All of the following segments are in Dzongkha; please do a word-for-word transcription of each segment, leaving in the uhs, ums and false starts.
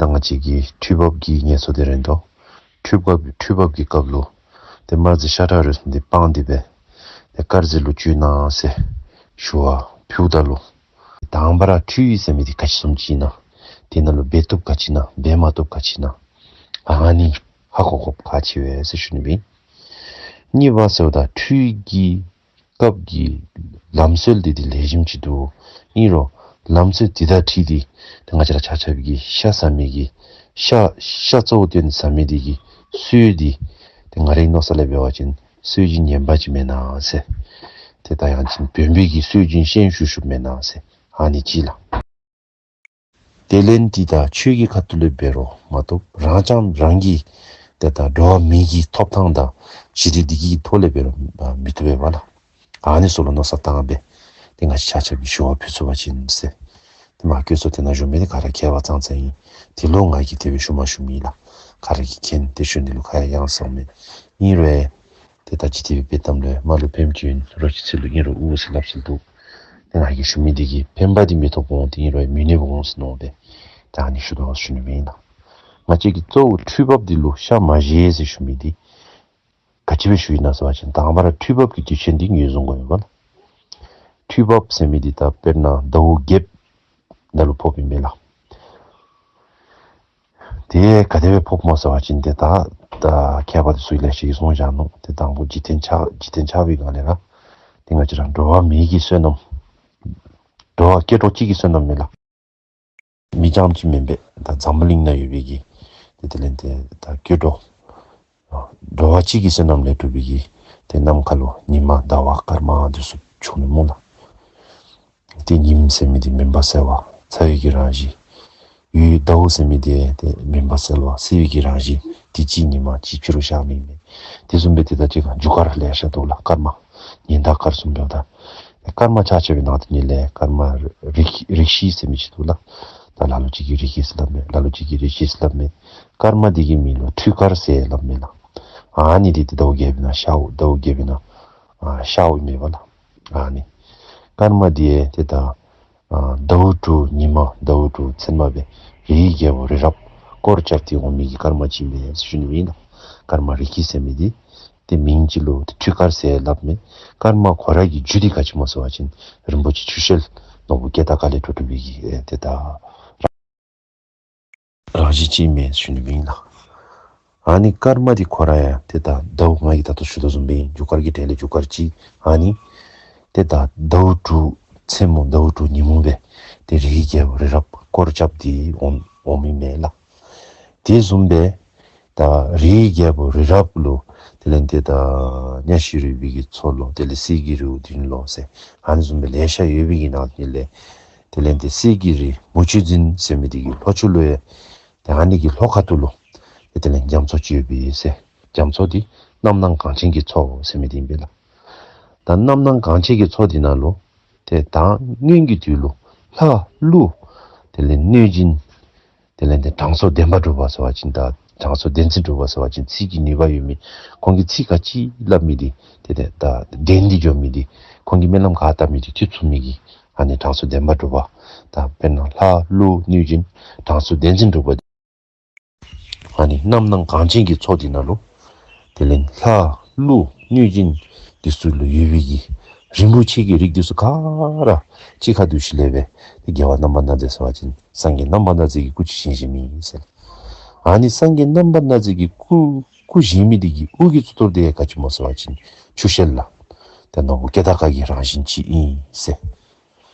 ད་ང་བཅས་ཀྱི་འཕྲུལ་འབབ་ཀྱི་ངལ་གསོ་དེ་རེད་དོ། འཕྲུལ་འབབ་འཕྲུལ་འབབ་ཀྱི་སྐབས་ལུ་ཏེ་དམར་རྫས་ཤ་ཁྲག་རུས་གསུམ་འདི་སྤངས་ཏེ་སྦེ་ཏེ་དཀར་རྫས་ལུ་བཅོས་གནང་ཟེར་ཞུ་བ་ཕུལཝ་ད་ལུ། དང་པ་ར་འཕྲུལ་ཟེར་མི་འདི་ག་ཅི་བཟུམ་ཅིག་ཨིན་ན། དེ་ནང་ལུ་འབད་བཏུབ་ག་ཅི་ཨིན་ན། འབད་མ་བཏུབ་ག་ཅི་ཨིན་ན། ཨ་ནི་ཧ་གོ་དགོཔ་ཁག་ཆེ་བས་ཟེར་ཞུ་ནི་སྦེ་ཨིན། གཉིས་པ་ཟེརཝ་ད་འཕྲུལ་གྱི་སྐབས་ཀྱི་ལམ་སྲོལ་འདི་འདི་ལེགས་ཤོམ་ཅིག་འདུག། ཨིན་རུང་ལམ་སྲོལ་འདི་དང་འཁྲིལ་ཏེ་ཏེ་ང་བཅས་ར་ཆ་ཁྱབ་ཀྱིས་ཤ་ཟ་མི་གི་ཤ་ཤ་གཙོ་བོ་བཏོན་ཟ་མི་འདི་གི་སྲོལ་འདི་ཏེ་ང་རའི་མནོ་ས་ལས་འབད་བ་ཅིན་སྲོལ་རྒྱུན་ངན་པ་ཅིག་མེན་ན་ཟེར། ཏེ་ད་ཡང་ཅིན་བོན་པོའི་གི་སྲོལ་རྒྱུན་ཤན་ཞུགས་ཞུགསཔ་མེན་ན་ཟེར་ཨ་ནི་གཅིག་ལགས། དེ་ལས་འདི་ད་ཆོས་ཀྱི་ཁ་ཐུག་ལས་འབད་རུང་མ་གཏོགས་རང་རྐྱངམ་རང་གི་ཏེ་ད་འགྲོ་བ་མི་གི་ཐོབ་ཐང་དང་ཞི་བདེ་འདི་གི་ཐོག་ལས་འབད་རུང་མི་བཏུབ་པས་ལགས། ཨ་ནི་ཚུ་ལུ་མནོ་བསམ་བཏང་སྦེ་ཏེ་ང་བཅས་ཆ་ཁྱབ་ཀྱིས་ཞུ་བ་ཕུལ་ཚུགས་པ་ཅིན་ཟེར། ཏེ་མ་བཀོད་སོ་དེ་ནང་ཞུ་མི་འདི་ག་ར་མཁས་པ་ཙང་ཙང་ཨིན། དེ་ལུ་ང་གིས་དེ་སྦེ་ཞུ་མ་ཞུ་མེད་ལགས། ག་ར་གིས་མཁྱེན། ཏེ་ཞུ་ནི་ལུ་ཁ་ཡང་སོང་མེད། ཨིན་རུང་ཏེ་ད་ཅི་དེ་སྦེ་འབད་དམ་ལས་མ་ལུས་ཕན་ཅིག་ཨིན་རོགས་ཅིག་ཚུ་ལུ་ཨིན་རུང་ཨུ་ཟེར་སླབ་ཟེར་འདུག། ཏེ་ང་གིས་ཞུ་མི་འདི་གིས་ཕན་པ་འདི་མི་ཐོབ་འོང་། ཏེ་ཨིན་རུང་མི་ནུས་པ་འོང་ཟེར་མནོ་སྦེ་ད་ཨ་ནི་ཞུ་དོ་ཞུ་ནི་སྦེ་ཨིན་ལགས། ང་བཅས་ཀྱིས་གཙོ་བོ་འཕྲུལ་འབབ་འདི་ལུ་ཤ་མ་བཞེས་ཟེར་ཞུ་མི་འདི་ག་ཅི་སྦེ་ཞུ་ཡི་ན་ཟེར་བ་ཅིན་དང་པ་ར་འཕྲུལ་འབབ་ཀྱི་དུས་ཆེན་འདི་ངོས་བཟུང་དགོ་ཡོདཔ་ལགས། འཕྲུལ་འབབ་ཟེར་མི་འདི་ད་དཔེར་ན་ཟླཝ་བརྒྱད་ནང་ལུ་ཕོགཔ་ཨིན་མས་ལགས། དེ་ག་དེ་སྦེ་ཕོགཔ་སྨོ་ཟེར་བ་ཅིན་ཏེ་ད་ད་མཁས་པ་འདི་ཚུ་ལེ་ཤ་གིས་གསུངས་བཞག་ནུག། ཏེ་དང་པོ་འཇིག་རྟེན་ཆགས་འཇིག་རྟེན་ཆགས་པའི་སྒང་ལས་ར་ཏེ་ང་བཅས་ར་འགྲོ་བ་མི་གི་བསོད་ནམས་འགྲོ་བ་སྐྱེ་འགྲོ་གཅིག་གི་བསོད་ནམས་མེན་ལགས། མི་རྐྱངམ་གཅིག་མེན་པས། ད་འཛམ་བུ་གླིང་ནང་ཡོད་པའི་གི་ཏེ་དེ་ལས་ཏེ་ད་སྐྱེ་འགྲོ་འགྲོ་བ་གཅིག་གི་བསོད་ནམས་ལས་གྲུབ་པའི་གི་ཏེ་ནམ་མཁའ་ལུ་ཉི་མ་ཟླ་བ་སྐར་མ་འདི་ཚུ་བྱུང་ནི་སྨོ་ལགས། ཏེ་ཉིམ་ཟེར་མི་འདི་མུན་པ་སེལ་བ་ཚ་བའི་གི་རང་བཞིན། ཡོས་ཟླཝ་ཟེར་མི་འདི་ཏེ་མུན་པ་སེལ་བ་སེར་བའི་གི་རང་བཞིན། དུས་གཅིག་ཉི་མ་གཅིག་ཕྱི་རུ་ཤར་མི་མེད། དེ་བཟུམ་སྦེ་ཏེ་ད་ཅི་རྒྱུ་སྐར་ལེ་ཤ་འདུག་ལགས། སྐར་མ་ཉི་ཟླ་སྐར་གསུམ་འབདཝ་ད་ཏེ་སྐར་མ་ཆ་ཁྱབ་པའི་ནང་དེ་ཉིད་ལས་སྐར་མ་རི་རི་ཤི་ཟེར་མི་ཅིག་འདུག་ལགས། ད་ལ་ལུ་ཅིག་གིས་རི་ཤི་ཟེར་སླབ་མས། ལ་ལུ་ཅིག་གིས་རི་ཤི་ཟེར་སླབ་མས། སྐར་མ་འདི་གི་མིང་ལུ་འཕྲུལ་སྐར་ཟེར་སླབ་མས་ལགས། ཨ་ནི་འདི་ཏེ་ཟླཝ་བརྒྱད་པའི་ནང་ཤརཝ་ཟླཝ་བརྒྱད་པའི་ནང་ཨ་ཤརཝ་ཨིན་མས་པ་ལགས། ཨ་ནི་སྐར་མ་འདི་ཏེ་ད་ཨ་ཟླཝ་དྲུག་ཉི་མ་ཟླཝ་དྲུག་མཚན་མ་སྦེ་རིའི་རྒྱལ་པོ་རི་རབ་སྐོར་རྐྱབ་སྟེ་འོང་མི་གི་སྐར་མ་ཅིག་ཨིན་པས་ཟེར་ཞུ་ནི་ཨིན་ལགས། སྐར་མ་རི་ཤི་ཟེར་མི་འདི་ཏེ་མིང་ཅིག་ལུ་ཏེ་འཕྲུལ་སྐར་ཟེར་སླབ་མས། སྐར་མ་ཁོ་ར་གི་རྒྱུ་འདི་ག་ཅི་སྨོ་ཟེར་བ་ཅིན་རིན་པོ་ཆེ་ཆུ་ཤེལ་ནོར་བུ་ཀེ་ཏ་ཀ་ལས་གྲུབ་གྲུབ་པའི་གི་ཨེ་ཏེ་ད་རང་བཞིན་ཅིག་ཨིན་མས་ཞུ་ནི་ཨིན་ལགས། ཨ་ནི་སྐར་མ་འདི་ཁོ་ར་ཡང་ཏེ་ད་ཟླཝ་ང་གིས་ད་ལྟོ་ཞུ་དོ་བཟུམ་སྦེ་རྒྱུ་སྐར་གྱི་གྲས་ལས་རྒྱུ་སྐར་ཅིག། ཨ་ནི་ཏེ་ད་ཟླཝ་དྲུག་མཚན་མོ་ཟླཝ་དྲུག་ཉིན་མོ་སྦེ་ཏེ་རིའི་རྒྱལ་པོ་རི་རབ་སྐོར་རྐྱབ་སྟེ་འོང་འོངམ་ཨིན་མས་ལགས། དེ་བཟུམ་སྦེ་ད་རིའི་རྒྱལ་པོ་རི་རབ་ལུ་དེ་ལས་ཏེ་ད་གཉའ་ཤིང་རུས་པའི་གི་མཚོ་ལོ། དེ་ལས་གསེར་གྱི་རི་བོ་བདུན་ལོ་ཟེར་ཨ་ནི་བཟུམ་སྦེ་ལེ་ཤ་ཡོད་པའི་གི་ནང་དེ་ལས་དེ་ལས་ཏེ་གསེར་གྱི་རི་མུ་ཁྱུད་འཛིན་ཟེར་མི་འདི་གི་ལྷོ་ཕྱོགས་ལུ་ཡང་ཏེ་ཨ་ནི་གི་ལྷོ་ཁ་ཐུག་ལུ་ཏེ་དེ་ལས་རྒྱ་མཚོ་ཅིག་ཡོད་པས་ཟེར། རྒྱ་མཚོ་འདི་རྣམ་སྣང་གངས་ཅན་གྱི་མཚོ་ཟེར་མི་འདི་ཨིན་པས་ལགས། ད་རྣམ་སྣང་གངས་ཅན་གྱི་མཚོ་འདི་ནང་ལུ་ཏེ་ད་སྔོན་གྱི་དུས་ལུ་ལྷ་ཀླུ་དེ་ལས་གནོད་སྦྱིན་དེ་ལས་ཏེ་དྲང་སྲོང་བདེན་པ་གྲུབ་པ་ཟེར་བ་ཅིན་ད་དྲང་སྲོང་བདེན་ཚིག་གྲུབ་པ་ཟེར་བ་ཅིན་ཚིག་གི་ནུས་པ་ཡོད་མི་ཁོང་གིས་ཚིག་ག་ཅི་སླབ་མི་འདི་ཏེ་ཏེ་ད་བདེན་འདི་འགྱོ་མི་འདི་ཁོང་གིས་སྨོན་ལམ་ག་བཏབ་མི་འདི་འགྲུབ་ཚུགས་མི་གི་ཨ་ནི་དྲང་སྲོང་བདེན་པ་གྲུབ་པ། ད་དཔེར་ན་ལྷ་ཀླུ་གནོད་སྦྱིན་དྲང་སྲོང་བདེན་ཚིག་གྲུབ་པ། ཨ་ནི་རྣམ་སྣང་གངས་ཅན་གྱི་མཚོ་འདི་ནང་ལུ་དེ་ལས་ལྷ་ཀླུ་གནོད་སྦྱིན་འདི་ཚུ་ལུ་ཡོད་པའི་གི་རིན་པོ་ཆེ་གི་རིགས་འདི་ཚུ་ག་ར་གཅིག་ཁར་བསྡུ་ཞིནམ་ལས་སྦེ་ཏེ་རྒྱལ་བ་རྣམ་པར་སྣང་མཛད་ཟེར་བ་ཅིན་སངས་རྒྱས་རྣམ་པར་སྣང་མཛད་ཀྱི་སྐུ་ཅིག་བཞེངས་བཞེངསམ་ཨིན་ཟེར། ཨ་ནི་སངས་རྒྱས་རྣམ་པར་སྣང་མཛད་ཀྱི་སྐུ་སྐུ་བཞེངས་མི་འདི་གི་དབུ་གི་གཙུག་ཏོར་འདི་ག་ཅི་སྨོ་ཟེར་བ་ཅིན་ཆུ་ཤེལ་ལགས། ཏེ་ནོར་བུ་ཀེ་ཏ་ཀ་གི་རང་བཞིན་ཅིག་ཨིན་ཟེར།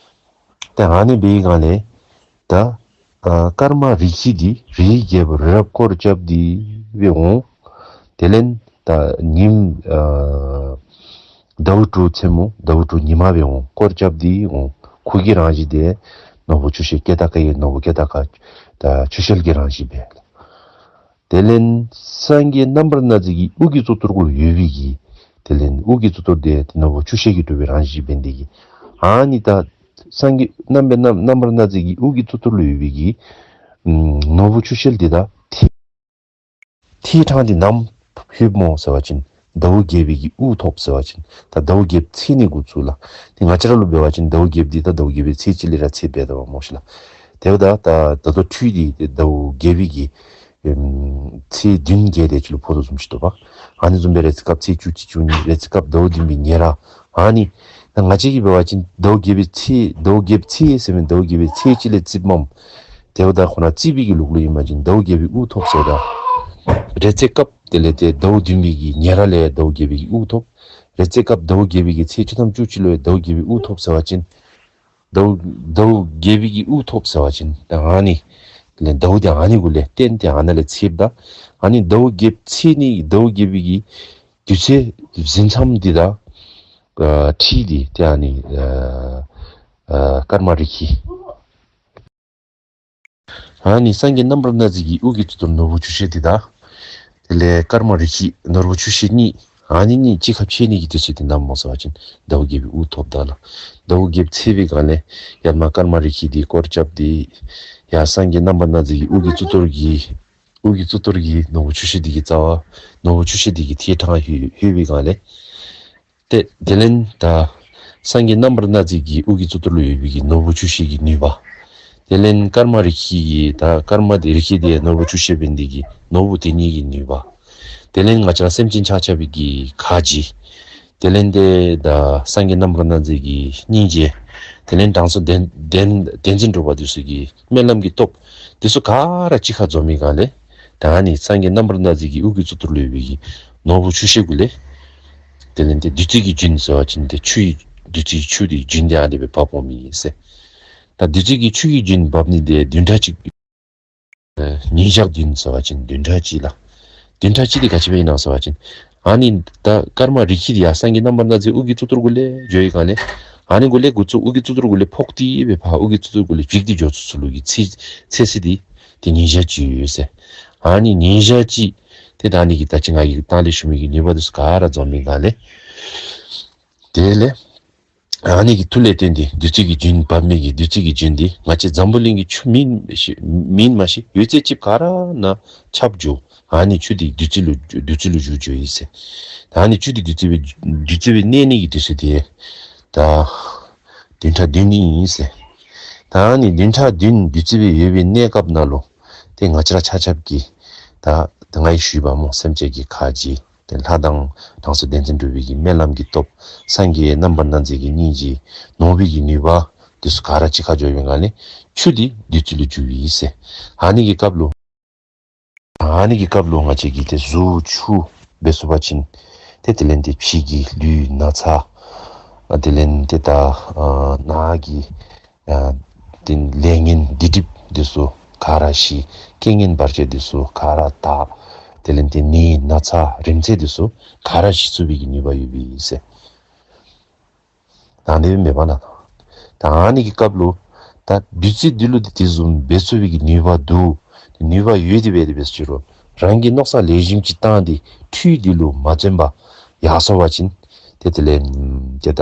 ཏེ་ཨ་ནི་འབད་བའི་སྒང་ལས་ད་ཨ་སྐར་མ་རི་ཤི་འདི་རིའི་རྒྱལ་པོ་རི་རབ་སྐོར་རྐྱབ་སྟེ་སྦེ་འོང་། དེ་ལས་ད་ཉིམ་ཨ་ཟླཝ་དྲུག་མཚན་མོ་ཟླཝ་དྲུག་ཉི་མ་སྦེ་འོང་། སྐོར་རྐྱབ་སྟེ་འོང་། ཁོ་གི་རང་བཞིན་འདི་ནོར་བུ་ཆུ་ཤེལ་ཀེ་ཏ་ཀ་ཡི་ནོར་བུ་ཀེ་ཏ་ཀ་ད་ཆུ་ཤེལ་གྱི་རང་བཞིན་སྦེ། དེ་ལས་སངས་རྒྱས་རྣམ་པར་སྣང་མཛད་ཀྱི་དབུ་གི་གཙུག་ཏོར་གུ་ཡོད་པའི་གི་དེ་ལས་དབུ་གི་གཙུག་ཏོར་འདི་ཏེ་ནོར་བུ་ཆུ་ཤེལ་གྱིས་གྲུབ་པའི་རང་བཞིན་འབད་ནི་འདི་གིས་ཨ་ནི་ད་སངས་རྒྱས་རྣམ་པར་རྣམ་རྣམ་པར་སྣང་མཛད་ཀྱི་དབུ་གི་གཙུག་ཏོར་ལུ་ཡོད་པའི་གི་ཨམ་ནོར་བུ་ཆུ་ཤེལ་འདི་ད་ཐིག་ཐིག་ཕྲེང་འདི་ནམ་ལྷོདཔ་སྨོ་ཟེར་བ་ཅིན་ཟླཝ་བརྒྱད་པའི་གི་དབུ་ཐོབ་ཟེར་བ་ཅིན་ད་ཟླཝ་བརྒྱད་ཚེས་ནི་འགོ་བཙུགས་ལགས། ཏེ་ང་བཅས་ར་ལུ་འབད་བ་ཅིན་ཟླཝ་བརྒྱད་འདི་ད་ཟླཝ་བརྒྱད་པའི་ཚེས་གཅིག་ལས་ར་ཚེས་འབད་དོ་བ་སྨོ་ཤིག་ལགས། དེ་འབདཝ་ད་ད་ད་ལྟོ་འཕྲུལ་འདི་ཏེ་ཟླཝ་བརྒྱད་པའི་གི་ཨེམ་ཚེས་བདུན་བརྒྱད་དེ་ཅིག་ལུ་ཕོག་དོ་བཟུམ་ཅིག་འདུག་པ། ཨ་ནི་བཟུམ་སྦེ་རེ་ཚེ་སྐབས་ཚེས་བཅུ་གཅིག་བཅུ་གཉིས་རེ་ཚེ་སྐབས་ཟླཝ་བདུན་པའི་ཉེ་ར་ཨ་ནི་ད་ང་བཅས་ཀྱིས་འབད་བ་ཅིན་ཟླཝ་བརྒྱད་པའི་ཚེས་ཟླཝ་བརྒྱད་པའི་ཚེས་ཟེར་མི་ཟླཝ་བརྒྱད་པའི་ཚེས་གཅིག་ལས་བརྩིཝ་མས། དེ་འབདཝ་ད་ཁོ་ན་བརྩིས་པའི་གི་ལུགས་ལུ་ཨིན་པ་ཅིན་ཟླཝ་བརྒྱད་པའི་དབུགས་ཐོབ་ཟེརཝ་ད་རེ་ཚེ་སྐབས་དེ་ལས་ཏེ་ཟླཝ་བདུན་པའི་གི་ཉེ་ར་ལས་ཟླཝ་བརྒྱད་པའི་གི་དབུགས་ཐོབ། རེ་ཚེ་སྐབས་ཟླཝ་བརྒྱད་པའི་གི་ཚེས་བཅུ་ཐམ་བཅུ་གཅིག་ལུ་ཡང་ཟླཝ་བརྒྱད་པའི་དབུགས་ཐོབ་ཟེར་བ་ཅིན་ཟླཝ་ཟླཝ་བརྒྱད་པའི་གི་དབུགས་ཐོབ་ཟེར་བ་ཅིན་ད་ཨ་ནི་ལས་ཟླཝ་དེ་ཨ་ནི་གུ་ལས་རྟེན་དེ་ཨ་ནཱ་ལས་ཚེསཔ་ད་ཨ་ནི་ཟླཝ་བརྒྱད་ཚེས་ནི་ཟླཝ་བརྒྱད་པའི་གི་དུས་ཚོད་ཟིན་མཚམས་འདི་ད་ཨ་འཕྲུལ་འདི་ཏེ་ཨ་ནི་ཨ་ཨ་ཀརྨ་རི་ཁྲི། ཨ་ནི་སངས་རྒྱས་རྣམ་པར་སྣང་མཛད་ཀྱི་དབུ་གི་གཙུག་ཏོར་ནོར་བུ་ཆུ་ཤེལ་འདི་དང་། དེ་ལས་ཀརྨ་རི་ཁྲི་ནོར་བུ་ཆུ་ཤེལ་གཉིས། ཨ་ནི་གཉིས་གཅིག་ཁར་ཕྱད་ནི་གི་དུས་ཚོད་འདི་ནམ་སྨོ་ཟེར་བ་ཅིན་ཟླཝ་བརྒྱད་པའི་དབུགས་ཐོབ་ད་ལགས། ཟླཝ་བརྒྱད་ཚེས་པའི་སྒང་ལས་ཡར་མར་ཀརྨ་རི་ཁྲི་འདི་སྐོར་རྐྱབ་སྟེ་ཡར་སངས་རྒྱས་རྣམ་པར་སྣང་མཛད་ཀྱི་དབུ་གི་གཙུག་ཏོར་གྱི་དབུ་གི་གཙུག་ཏོར་གྱི་ནོར་བུ་ཆུ་ཤེལ་འདི་གི་རྩ་བར་ནོར་བུ་ཆུ་ཤེལ་འདི་གི་ཐད་དྲངས་ལྷོད་ལྷོད་པའི་སྒང་ལས། ཏེ་དེ་ལས་ད་སངས་རྒྱས་རྣམ་པར་སྣང་མཛད་ཀྱི་དབུ་གི་གཙུག་ཏོར་ལུ་ཡོད་པའི་གི་ནོར་བུ་ཆུ་ཤེལ་གྱི་ནུས་པ། དེ་ལས་ཀརྨ་རི་ཁྲི་གི་ད་ཀརྨ་དེ་རི་ཁྲི་དེ་ནོར་བུ་ཆུ་ཤེལ་འབད་ནི་དེ་གིས་ནོར་བུ་དེ་ཉིད་ཀྱི་ནུས་པ། དེ་ལས་ང་བཅས་ར་སེམས་ཅན་ཆ་ཁྱབ་ཀྱི་ཁ་རྗེ། དེ་ལས་ཏེ་ད་སངས་རྒྱས་རྣམ་པར་སྣང་མཛད་ཀྱི་སྙིང་རྗེ། དེ་ལས་དྲང་སྲོང་བདེན་བདེན་བདེན་ཚིག་འགྲུབ་པ་འདི་ཚུ་གི་སྨོན་ལམ་གྱི་སྟོབས། འདི་ཚུ་ག་ར་གཅིག་ཁར་འཛོམས་པའི་སྒང་ལས། ད་ཨ་ནི་སངས་རྒྱས་རྣམ་པར་སྣང་མཛད་ཀྱི་དབུ་གི་གཙུག་ཏོར་ལུ་ཡོད་པའི་གི་ནོར་བུ་ཆུ་ཤེལ་གུ་ལས། དེ་ལས་ཏེ་བདུད་རྩི་གི་རྒྱུན་ཟེར་བ་ཅིན་ཏེ་ཆུ་ཡི་བདུད་རྩི་གི་ཆུ་དེ་རྒྱུན་དེ་ཨ་ནི་སྦེ་འབབ་འོང་མི་ཨིན་ཟེར། ད་བདུད་རྩི་གི་ཆུ་ཡི་རྒྱུན་འབབ་ནི་དེ་བདུན་ཕྲག་གཅིག་ཨེ་ཉིན་ཞག་བདུན་ཟེར་བ་ཅིན་བདུན་ཕྲག་གཅིག་ལགས། བདུན་ཕྲག་གཅིག་དེ་ག་ཅི་སྦེ་ཨིན་ན་ཟེར་བ་ཅིན། ཨ་ནི་ད་ཀརྨ་རི་ཁྲི་དེ་ཡར་སངས་རྒྱས་རྣམ་པར་སྣང་མཛད་དབུ་གི་གཙུག་ཏོར་གུ་ལས་འགྱོ་བའི་སྒང་ལས། ཨ་ནི་གུ་ལས་འགོ་བཙུགས་དབུ་གི་གཙུག་ཏོར་གུ་ལས་ཕོག་སྟེ་སྦེ་ཕར་དབུ་གི་གཙུག་ཏོར་གུ་ལས་བྱིང་སྟེ་འགྱོ་ཚུགས་ཚུགས་ལུགས་ཀྱི་ཚེ་ཚེ་ཚད་དེ་ཏེ་ཉིན་ཞག་གཅིག་ཡོད་ཟེར། ཨ་ནི་ཉིན་ཞག་གཅིག་ཏེ་ད་ཨ་ནི་གི་ད་ཅི་ང་གིས་ད་ལས་ཞུ་མི་གི་ནུས་པ་འདི་ཚུ་ག་ར་འཛོམས་པའི་སྒང་ལས། དེ་ལས་ཨ་ནི་གི་མཐུ་ལས་བརྟེན་ཏེ་བདུད་རྩི་གི་རྒྱུན་འབབ་མི་གི་བདུད་རྩི་གི་རྒྱུན་འདི་ང་བཅས་འཛམ་བུ་གླིང་གི་ཆུ་མིན་ཤེས་མིན་མ་ཤེས་ཡོད་ཚད་ཅིག་ག་ར་ནང་ཁྱབ་འགྱོ། ཨ་ནི་ཆུ་འདི་བདུད་རྩི་ལུ་བདུད་རྩི་ལུ་འགྱུར་འགྱོཝ་ཨིན་ཟེར། ད་ཨ་ནི་ཆུ་འདི་བདུད་རྩི་སྦེ་བདུད་རྩི་སྦེ་གནས་ནི་གི་དུས་ཚོད་དེ་ད་བདུན་ཕྲག་བདུན་ཨིན་ཟེར། ད་ཨ་ནི་བདུན་ཕྲག་བདུན་བདུད་རྩི་སྦེ་ཡོད་པའི་གནས་སྐབས་ནང་ལུ་ཏེ་ང་བཅས་ར་ཆ་ཁྱབ་ཀྱིས་ད་ད་ང་གིས་ཞུ་བ་སྨོ། སེམས་ཅན་གྱི་ཁ་རྗེ། ཏེ་ལྷ་དང་དྲང་སྲོང་བདེན་ཚིག་འགྲུབ་པའི་གི་སྨོན་ལམ་གྱི་སྟོབས། སངས་རྒྱས་རྣམ་པར་སྣང་མཛད་ཀྱི་སྙིང་རྗེ། ནོར་བུ་གི་ནུས་པ། འདི་ཚུ་ག་ར་གཅིག་ཁར་འགྱོ་བའི་སྒང་ལས་ཆུ་འདི་བདུད་རྩི་ལུ་འགྱུར་བའི་ཨིན་ཟེར། ཨ་ནི་གི་སྐབས་ལུ་ཨ་ནི་གི་སྐབས་ལུ་ང་བཅས་ཀྱིས་ཏེ་གཟུགས་འཁྱུ་འབད་ཚུགས་པ་ཅིན་ཏེ་དེ་ལས་ཏེ་ཕྱི་གི་ལུས་ན་ཚ། ཨ་དེ་ལས་ཏེ་ད་ཨ་ནང་གི་ཨ་ཏེ་ལས་ངན་སྡིག་སྒྲིབ་འདི་ཚུ་ག་ར་ཞི། རྐྱེན་ངན་བར་ཆད་འདི་ཚུ་ག་ར་དག། དེ་ལས་ཏེ་ནད་ན་ཚ་རིམས་ཚད་འདི་ཚུ་ག་ར་ཞི་ཚུགས་པའི་གི་ནུས་པ་ཡོད་པའི་ཨིན་ཟེར། ད་ཨ་ནི་སྦེ་མེན་པ་ལགས། ད་ཨ་ནི་གི་སྐབས་ལུ་ད་བདུད་རྩི་འདི་ལུ་ཏེ་དེ་བཟུམ་འབད་ཚུགས་པའི་གི་ནུས་པ་འདུག། ནུས་པ་ཡོད་དེ་འབད་དེ་འབད་ཟེར་རུང་རང་གི་མནོ་བསམ་ལེགས་ཤོམ་ཅིག་བཏང་སྟེ་འཕྲུལ་འདི་ལུ་མ་བརྩོན་པར་ཡར་སོང་པ་ཅིན་ཏེ་དེ་ལས་ཏེ་ད་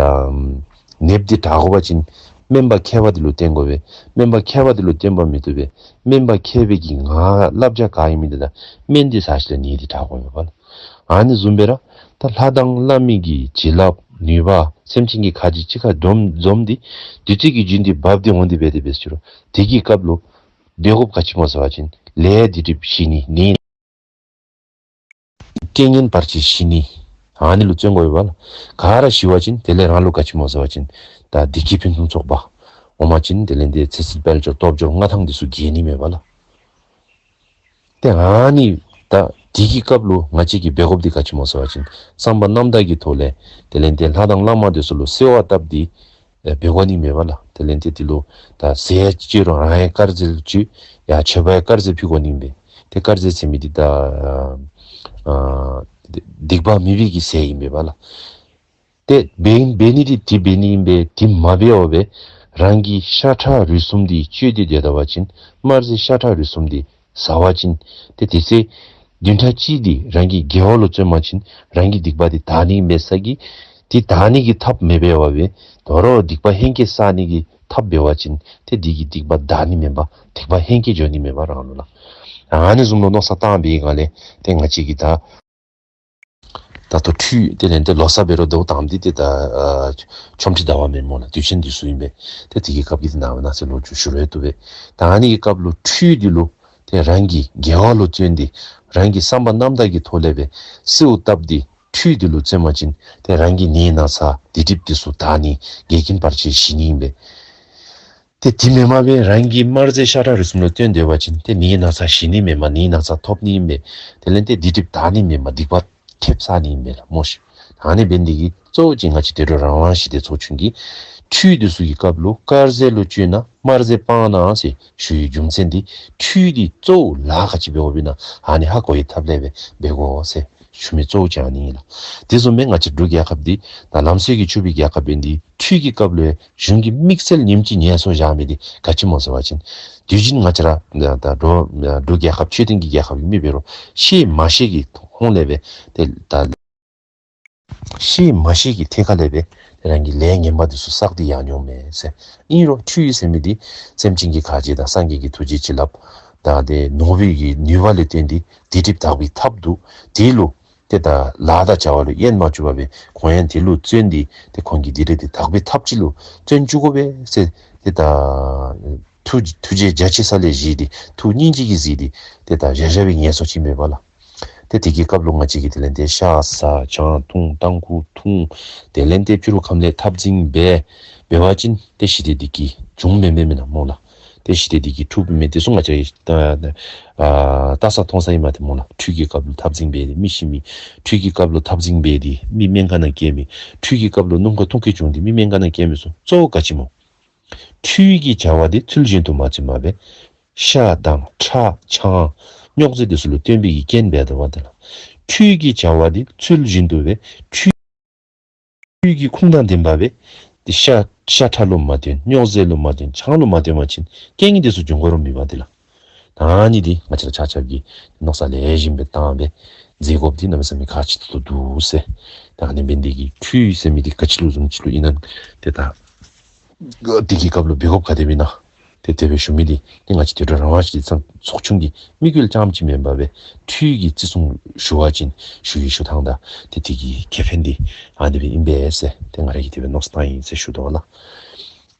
ནདཔ་འདི་དྲག་དགོ་པ་ཅིན་སྨན་པ་མཁས་པ་འདི་ལུ་བསྟེན་དགོ་པས། སྨན་པ་མཁས་པ་འདི་ལུ་བསྟེན་པ་མི་བཏུབ་པས། སྨན་པ་མཁས་པའི་གི་ངག་བསླབ་བྱ་ག་ཨིན་མི་འདི་དང་སྨན་འདི་ཟ་ཞིནམ་ལས་ནད་འདི་དྲག་དགོ་པས་པ་ལགས། ཨ་ནི་བཟུམ་སྦེ་ར་ད་ལྷ་དང་བླ་མའི་གི་བྱིན་རླབས་ནུས་པ་སེམས་ཅན་གྱི་ཁ་རྗེ་གཅིག་ཁར་འཛོམས་འཛོམས་ཏེ་བདུད་རྩི་གི་རྒྱུན་འདི་འབབ་སྟེ་འོང་སྟེ་འབད་དེ་འབད་ཟེར་རུང་དེ་གི་སྐབས་ལུ་འབད་དགོཔ་ག་ཅི་སྨོ་ཟེར་བ་ཅིན་ལས་སྡིག་སྒྲིབ་ཞི་ནི་ནད་རྐྱེན་ངན་བར་ཆད་ཞི་ནི་ཨ་ནི་ལུ་བརྩོན་དགོ་པས་པ་ལགས། ག་ར་ཞི་བ་ཅིན་དེ་ལས་རང་ལུ་ག་ཅི་སྨོ་ཟེར་བ་ཅིན་ད་བདེ་སྐྱིད་ཕུན་སུམ་ཚོགས་པ་འོང་པ་ཅིན་དེ་ལས་ཏེ་ཚེ་སྲིད་དཔལ་འབྱོར་སྟོབས་འབྱོར་མངའ་ཐང་འདི་ཚུ་རྒྱས་ནི་མས་པ་ལགས། ཏེ་ཨ་ནི་ད་དེ་གི་སྐབས་ལུ་ང་བཅས་ཀྱིས་འབད་དགོཔ་འདི་ག་ཅི་སྨོ་ཟེར་བ་ཅིན་བསམ་པ་རྣམ་དག་གི་ཐོག་ལས་དེ་ལས་ཏེ་ལྷ་དང་བླ་མ་འདི་ཚུ་ལུ་གསོལ་བ་བཏབ་སྟེ་ཨེ་འབད་དགོ་ནི་མས་པ་ལགས། དེ་ལས་ཏེ་འདི་ལུ་ད་ཟས་བཅུད་རང་ཡང་དཀར་ཟས་བཅུད་ཡང་མཆོད་པ་ཡང་དཀར་ཟས་ཕུལ་དགོ་ནི་མས། ཏེ་དཀར་ཟས་ཟེར་མི་འདི་ད་ཨ་སྡིག་པ་མེད་པའི་གི་ཟས་ཨིན་པས་པ་ལགས། ཏེ་འབད་འབད་ནི་འདི་དེ་འབད་ནི་ཨིན་པས། དེ་མ་འབད་བར་སྦེ་རང་གི་ཤ་ཁྲག་རུས་གསུམ་འདི་གཅོད་དེ་སྡོད་ད་པ་ཅིན་དམར་ཟས་ཤ་ཁྲག་རུས་གསུམ་འདི་ཟ་བ་ཅིན་ཏེ་དེ་ཚེ་བདུན་ཕྲག་གཅིག་འདི་རང་གི་དགེ་བ་ལུ་བརྩོན་པ་ཅིན་རང་གི་སྡིག་པ་འདི་དག་ནི་མས་ས་གི། དེ་དག་ནི་གི་ཐབས་མི་འབད་བར་སྦེ་དོ་རུང་སྡིག་པ་ཧེང་སྐལ་བསག་ནི་གི་ཐབས་འབད་བ་ཅིན་ཏེ་དེ་གིས་སྡིག་པ་དག་ནི་མེན་པར་སྡིག་པ་ཧེང་སྐལ་འགྱོ་ནི་མས་པ་རང་ལུ་ལགས། ཨ་ནི་བཟུམ་ལུ་མནོ་བསམ་བཏང་པའི་སྒང་ལས་ཏེ་ང་བཅས་ཀྱིས་ད་ ད་ལྟོ་ཁྲུས་དེ་ལས་ཏེ་ལོ་གསར་འབད་རུང་དོ་དང་འདི་ཏེ་ད་ཨ་ཆོ་འཕྲུལ་ཟླ་བ་མེན་སྨོ་ལགས། དུས་ཆེན་འདི་ཚུ་ཨིན་པས། ཏེ་དེ་གི་སྐབས་ཀྱི་ཏེ་ནངས་པ་གནངས་ཚེ་ལོ་རྒྱུས་ཞུ་རུང་བཏུབ་པས། ད་ཨ་ནི་གི་སྐབས་ལུ་ཁྲུས་འདི་ལུ་ཏེ་རང་གི་དགེ་བ་ལུ་བརྩོན་ཏེ་རང་གི་བསམ་པ་རྣམ་དག་གི་ཐོག་ལས་སྦེ་གསོལཝ་བཏབ་སྟེ་ཁྲུས་འདི་ལུ་བརྩོན་པ་ཅིན་ཏེ་རང་གི་ནད་ན་ཚ་སྡིག་སྒྲིབ་འདི་ཚུ་དག་ནི་འགལ་རྐྱེན་བར་ཆད་ཞི་ནི་ཨིན་པས། ཏེ་དེ་མེན་པར་སྦེ་རང་གི་དམར་ཟས་ཤ་ཁྲག་རུས་གསུམ་ལུ་བརྟེན་སྡོད་པ་ཅིན་ཏེ་ནད་ན་ཚ་ཞི་ནི་མེན་པར་ནད་ན་ཚ་ཐོབ་ནི་ཨིན་པས། དེ་ལས་ཏེ་སྡིག་སྒྲིབ་དག་ནི་མེན་པར་སྡིག་པ་ཐེབས་ཚར་ནི་ཨིན་པས་ལགས་སྨོ་ཤིག། ཨ་ནི་འབད་ནི་དེ་གིས་གཙོ་བོ་ཅིག་ང་བཅས་དུད་འགྲོ་རང་དབང་ཞི་བདེ་ཚོགས་ཆུང་གིས་ཁྲུས་འདི་ཚུ་གི་སྐབས་ལུ་དཀར་ཟས་ལུ་སྤྱོད་ན་དམར་ཟས་སྤང་གནང་ཟེར་ཞུ་བའི་རྒྱུ་མཚན་འདི་ཁྲུས་འདི་གཙོ་བོ་ལཱ་ག་ཅི་འབདཝ་ཨིན་ན་ཨ་ནི་ཧ་གོ་བའི་ཐབས་ལས་སྦེ་འབད་དགོ་ཟེར་ཞུ་མི་གཙོ་བོ་ཅིག་ཨ་ནི་ཨིན་ལགས། དེ་བཟུམ་སྦེ་ང་བཅས་འབྲུག་རྒྱལ་ཁབ་འདི་ད་ལམ་སྲོལ་གྱིས་ཕྱུག་པའི་རྒྱལ་ཁབ་ཨིན། འདི་ཁྲུས་ཀྱི་སྐབས་ལུ་གཞུང་གིས་དམིགས་བསལ་ཉིནམ་གཅིག་ངལ་གསོ་བཞག་མི་འདི་ག་ཅི་སྨོ་ཟེར་བ་ཅིན་དུས་རྒྱུན་ང་བཅས་ར་ད་འབྲུག་འབྲུག་རྒྱལ་ཁབ་ཆོས་ལྡན་གྱི་རྒྱལ་ཁབ་ཨིན་མི་འབད་རུང་ཤེས་མ་ཤེས་ཀྱི་ཧོང་ལས་སྦེ་ཏེ་ད་ཤེས་མ་ཤེས་ཀྱི་ཐད་ཁ་ལས་སྦེ་རང་གི་ལས་ངན་པ་འདི་ཚུ་བསགས་ཏེ་ཡར་འགྱོཝ་མས་ཟེར། ཨིན་རུང་ཁྲུས་ཟེར་མི་འདི་སེམས་ཅན་གྱི་དགའ་སྐྱིད་དང་སངས་རྒྱས་ཀྱི་ཐུགས་རྗེ་བྱིན་རླབས་དང་ཏེ་ནོར་བུ་གི་ནུས་པ་ལུ་བརྟེན་ཏེ་སྡིག་སྒྲིབ་དག་པའི་ཐབས་འདུག། དེ་ལུ་ཏེ་ད་ལཱ་དང་བྱ་བ་ལུ་གཡེང་མ་བཅུག་པར་སྦེ་ཁོང་ཡང་དེ་ལུ་བརྩོན་ཏེ་ཏེ་ཁོང་གི་སྡིག་སྒྲིབ་དེ་དག་པའི་ཐབས་ཅིག་ལུ་བརྩོན་བཅུག་དགོ་པས་ཟེར་ཏེ་ད་ཐུགས་ཐུགས་རྗེ་རྒྱ་ཆེ་ས་ལས་བཞེས་ཏེ་ཐུགས་སྙིང་རྗེ་གིས་གཟིགས་ཏེ་ཏེ་ད་བཞག་བཞག་པའི་ངལ་གསོ་ཅིག་མེན་པ་ལགས། ཏེ་དེ་གི་སྐབས་ལུ་ང་བཅས་ཀྱིས་དེ་ལས་ཏེ་ཤ་ཟ་ཆང་འཐུང་ཏམ་ཁུ་འཐུང་དེ་ལས་ཏེ་ཕྱི་རུ་ཁམས་ལས་འཐབ་འཛིང་འབད་འབད་བ་ཅིན་ཏེ་ཞི་བདེ་འདི་གིས་འབྱུངམ་མེན་མེན་མེན་ན་སྨོ་ལགས། ཏེ་ཞི་བདེ་འདི་གིས་འཁྲུགཔ་མེན། དེ་ཚུ་ང་བཅས་ད་ཨ་ལྟ་ས་མཐོང་ས་ཨིན་མས་ཏེ་སྨོ་ལགས། ཁྲུས་ཀྱི་སྐབས་ལུ་འཐབ་འཛིང་འབད་དེ་མི་ཤི་མི། ཁྲུས་ཀྱི་སྐབས་ལུ་འཐབ་འཛིང་འབད་དེ་མི་སྨན་ཁང་ནང་སྐྱེལ་མི། ཁྲུས་ཀྱི་སྐབས་ལུ་སྣུམ་འཁོར་ཐུག་སྐྱེལ་བྱུང་སྟེ་མི་སྨན་ཁང་ནང་སྐྱེལ་མི་ཚུ་གཙོ་བོ་ག་ཅི་སྨོ། ཁྲུས་ཀྱི་བྱ་བ་འདི་ཚུལ་བཞིན་དུ་མ་བྱོན་པར་སྦེ་ཤ་དང་ཁྲག་ཆང་རྙོག་ཟས་འདི་ཚུ་ལུ་བརྟེན་པའི་གི་རྐྱེན་འབད་དོ་བ་དེ་ལགས། ཁྲུས་ཀྱི་བྱ་བ་འདི་ཚུལ་བཞིན་དུ་སྦེ་ཁྲུས་ཁྲུས་ཀྱི་ཁུངས་དང་ལྡན་པ་སྦེ་ཏེ་ཤ་ཤ་ཁྲག་ལུ་མ་བརྟེན་རྙོག་ཟས་ལུ་མ་བརྟེན་ཆང་ལུ་མ་བརྟེན་པ་ཅིན་རྐྱེན་ངན་འདི་ཚུ་འབྱུང་དགོ་རུང་མེད་པ་དེ་ལགས། ད་ཨ་ནི་འདི་ང་བཅས་ར་ཆ་ཁྱབ་ཀྱིས་མནོ་བསམ་ལེགས་ཤོམ་སྦེ་བཏང་སྦེ་མཛད་དགོཔ་འདི་གནམ་མེད་ས་མེད་གལ་ཆེ་ཏོག་ཏོ་འདུག་ཟེར། ད་ཨ་ནི་འབད་ནི་དེ་གིས་ཁྲུས་ཟེར་མི་འདི་ག་ཅི་ལུ་བཟུམ་ཅིག་ལུ་ཨིན་ན་ཏེ་ད་དེ་གི་སྐབས་ལུ་འབད་དགོཔ་ག་དེ་སྦེ་ཨིན་ན། ཏེ་དེ་སྦེ་ཞུ་མི་འདི་ཏེ་ང་བཅས་དུད་འགྲོ་རང་དབང་ཞི་བདེ་ཚོགས་ཆུང་གི་དམིགས་ཡུལ་རྐྱངམ་ཅིག་མེན་པར་སྦེ་ཁྲུས་ཀྱི་བརྩི་སྲུང་ཞུ་བ་ཅིན་ཞུ་བའི་ཞུ་ཐངས་དང་ཏེ་དེ་གི་ཁེ་ཕན་འདི་ཨ་ནི་སྦེ་ཨིན་པས་ཟེར་ཏེ་ང་ར་གིས་དེ་སྦེ་མནོ་བསམ་བཏང་ཡི་ཟེར་ཞུ་དོ་ལགས།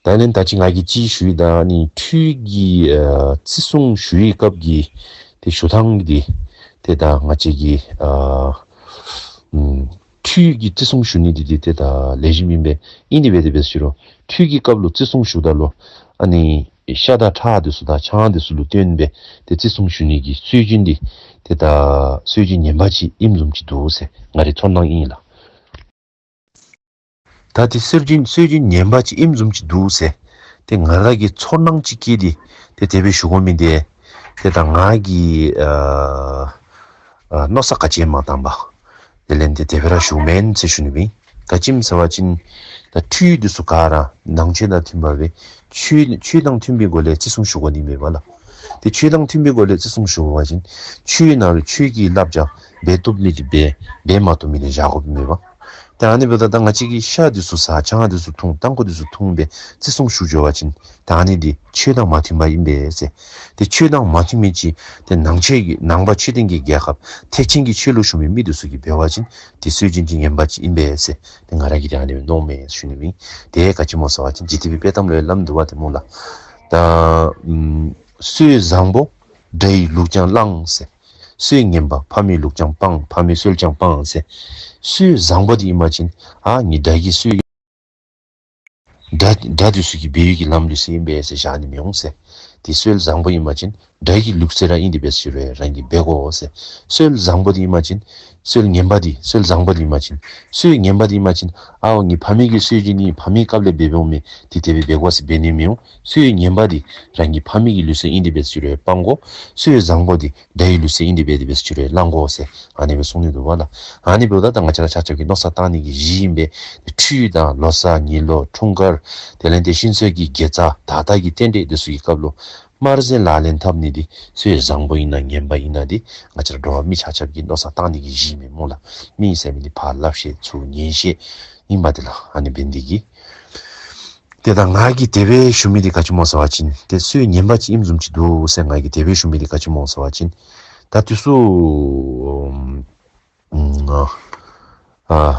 ད་ལན་ད་ཅི་ང་གིས་ཅིག་ཞུ་ཡི། ད་ཨ་ནི་ཁྲུས་ཀྱི་ཨ་བརྩི་སྲུང་ཞུ་བའི་སྐབས་ཀྱི་ཏེ་ཞུ་ཐངས་འདི་ཏེ་ད་ང་བཅས་ཀྱིས་ཨ་ཨམ་ཁྲུས་ཀྱི་བརྩི་སྲུང་ཞུ་ནི་འདི་འདི་ཏེ་ད་ལེགས་ཤོམ་ཨིན་པས། ཨིན་ཏེ་འབད་དེ་འབད་ཟེར་རུང་ཁྲུས་ཀྱི་སྐབས་ལུ་བརྩི་སྲུང་ཞུཝ་ད་ལུ་ཨ་ནི་ཤ་དང་ཁྲག་འདི་ཚུ་དང་ཆང་འདི་ཚུ་ལུ་བརྟེན་སྦེ་ཏེ་བརྩི་སྲུང་ཞུ་ནི་གི་སྲོལ་རྒྱུན་འདི་ཏེ་ད་སྲོལ་རྒྱུན་ངན་པ་ཅིག་ཨིནམ་བཟུམ་ཅིག་འདུག་ཟེར་ང་རའི་ཚོར་སྣང་ཨིན་ལགས། ད་ཏེ་སྲོལ་རྒྱུན་སྲོལ་རྒྱུན་ངན་པ་ཅིག་ཨིནམ་བཟུམ་ཅིག་འདུག་ཟེར་ཏེ་ང་ར་གི་ཚོར་སྣང་ཅིག་སྐྱེས་ཏེ་ཏེ་དེ་སྦེ་ཞུ་དགོ་མི་འདི་ཏེ་ད་ང་གིས་ཨ་ཨ་མནོ་བསམ་ག་ཅི་ཡང་མ་བཏང་པར་དེ་ལས་ཏེ་དེ་སྦེ་ར་ཞུཝ་མེན་ཟེར་ཞུ་ནི་ཨིན། ག་ཅི་སྨོ་ཟེར་བ་ཅིན་ད་ཁྲུས་འདི་ཚུ་ག་ར་ནང་ཆོས་དང་མཐུན་པ་སྦེ་ཆོས་ཆོས་དང་མཐུན་པའི་སྒོ་ལས་བརྩི་སྲུང་ཞུ་དགོ་ནི་མེན་པ་ལགས། ཏེ་ཆོས་དང་མཐུན་པའི་སྒོ་ལས་བརྩི་སྲུང་ཞུ་བ་ཅིན་ཆོས་ནང་ལུ་ཆོས་ཀྱི་བསླབ་བྱ་འབད་བཏུབ་ནི་འདི་འབད་འབད་མ་བཏུབ་མི་འདི་བཞག་དགོཔ་མེད་པ། ད་ཨ་ནི་འབདཝ་ད་ད་ང་བཅས་ཀྱིས་ཤ་འདི་ཚུ་ཟ་ཆང་འདི་ཚུ་འཐུང་ཏམ་ཁུ་འདི་ཚུ་འཐུང་སྦེ་བརྩི་སྲུང་ཞུ་འགྱོ་བ་ཅིན་ད་ཨ་ནི་འདི་ཆོས་དང་མ་མཐུན་པ་ཨིན་པས་ཟེར། ཏེ་ཆོས་དང་མ་མཐུན་མི་ཅིག་ཏེ་ནང་ཆོས་ཀྱི་ནང་པ་ཆོས་ལྡན་གྱི་རྒྱལ་ཁབ་ཐེག་ཆེན་གྱི་ཆོས་ལུ་ཞུགས་མི་མི་འདི་ཚུ་གིས་འབད་བ་ཅིན་ཏེ་སྲོལ་རྒྱུན་འདི་ངན་པ་ཅིག་ཨིན་པས་ཟེར་ཏེ་ང་ར་གིས་ཏེ་ཨ་ནི་སྦེ་མནོཝ་མས་ཞུ་ནི་ཨིན། ཏེ་ག་ཅི་སྨོ་ཟེར་བ་ཅིན་འཇིག་རྟེན་པའི་དཔྱེ་གཏམ་ལུ་ཡང་སླབ་འདུག་པ་ཏེ་སྨོ་ལགས། ད་ཨམ་སྲོལ་བཟང་པོ་དགྲ་ཡི་ལུག་ཀྱང་བླང་ཟེར། སྲོལ་ངན་པ་ཕ་མའི་ལུག་ཀྱང་སྤང་། ཕ་མའི་སྲོལ་ཀྱང་སྤང་ཟེར། སྲོལ་བཟང་པོ་འདི་ཨིན་པ་ཅིན་ཨ་ནི་དགྲ་གི་སྲོལ་དགྲ་དགྲ་འདི་ཚུ་གིས་འབད་བའི་གི་ལམ་ལུགས་ཟེར་ཨིན་པས་ཟེར་བཞག་ནི་མི་འོང་ཟེར། ཏེ་སྲོལ་བཟང་པོ་ཨིན་པ་ཅིན་དགྲ་གི་ལུགས་ཟེར་ར་ཨིན་ཏེ་འབད་ཟེར་རུང་རང་གིས་འབད་དགོ་ཟེར། སྲོལ་བཟང་པོ་འདི་ཨིན་པ་ཅིན་སྲོལ་ངན་པ་འདི་སྲོལ་བཟང་པོ་འདི་ཨིན་པ་ཅིན་སྲོལ་ངན་པ་འདི་ཨིན་པ་ཅིན་ཨའོ་ངེའི་ཕ་མེས་ཀྱི་སྲོལ་རྒྱུན་ཨིན། ཕ་མེས་སྐབས་ལས་འབད་འབདཝ་མས། ཏེ་དེ་སྦེ་འབད་དགོ་ཟེར་འབད་ནི་མི་འོང་། སྲོལ་ངན་པ་འདི་རང་གི་ཕ་མེས་ཀྱི་ལུགས་སྲོལ་ཨིན་ཏེ་འབད་ཟེར་རུང་སྤང་དགོ། སྲོལ་བཟང་པོ་འདི་དགྲ་ཡི་ལུགས་སྲོལ་ཨིན་ཏེ་འབད་དེ་འབད་ཟེར་རུང་བླང་དགོ་ཟེར་ཨ་ནི་སྦེ་གསུངས་ནི་འདུག་པ་ལགས། ཨ་ནི་འབདཝ་ད་ད་ང་བཅས་ར་ཆ་ཁྱབ་ཀྱིས་མནོ་བསམ་བཏང་ནི་གི་གཞི་ཨིན་པས། ཁྲུས་དང་ལོ་གསར་ཉི་ལོ་འཁྲུངས་སྐར་དེ་ལས་ཏེ་ཤིང་བཙུགས་ཀྱི་དགེ་རྩ་ད་ལྟ་གི་རྟེན་འབྲེལ་འདི་ཚུ་གི་སྐབས་ལུ་དམར་ཟས་ལག་ལེན་འཐབ་ནི་འདི་སྲོལ་བཟང་པོ་ཨིན་ན་ངན་པ་ཨིན་ན་འདི་ང་བཅས་ར་འགྲོ་བ་མི་ཆ་ཁྱབ་ཀྱིས་མནོ་བསམ་བཏང་ནི་གི་གཞི་ཨིན་མས་སྨོ་ལགས། མི་ཟེར་མི་འདི་ཕར་སླབ་ཤེས་ཚུར་ཉན་ཤེས་ཨིན་པ་འདི་ལགས། ཨ་ནི་འབད་ནི་དེ་གིས་ཏེ་ད་ང་གིས་དེ་སྦེ་ཞུ་མི་འདི་ག་ཅི་སྨོ་ཟེར་བ་ཅིན་ཏེ་སྲོལ་ངན་པ་ཅིག་ཨིནམ་བཟུམ་ཅིག་འདུག་ཟེར་ང་གིས་དེ་སྦེ་ཞུ་མི་འདི་ག་ཅི་སྨོ་ཟེར་བ་ཅིན་ད་དུས་སུ་ཨ་ ཨ་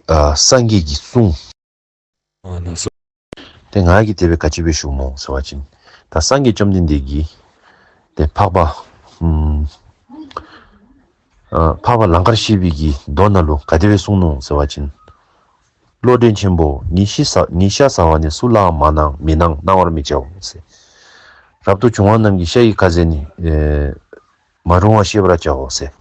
ཨ་སངས་རྒྱས་ཀྱི་གསུང་། ཨ་ལགས་སོ། ཏེ་ང་གིས་དེ་སྦེ་ག་ཅི་སྦེ་ཞུཝ་སྨོ་ཟེར་བ་ཅིན་ད་སངས་རྒྱས་བཅོམ་ལྡན་འདས་ཀྱིས་ཏེ་འཕགས་པ་ཨམ་ཨ་འཕགས་པ་ལང་ཀར་གཤེགས་པའི་གི་མདོ་ནང་ལུ་ག་དེ་སྦེ་གསུངས་ནུག་ཟེར་བ་ཅིན། བློ་ལྡན་ཆེན་པོ་ཉིད་ཤ་ཟ་ཉིད་ཤ་ཟ་བ་ནི་སུ་ལའང་མ་གནང་མི་གནང་གནང་བར་མི་བྱའོ་ཟེར། རབ་ཏུ་བྱུང་བ་རྣམས་ཀྱི་ཤ་ཡི་ཁ་ཟས་ནི་ཨེ་མ་རུང་བར་ཤེས་པར་བྱའོ་ཟེར།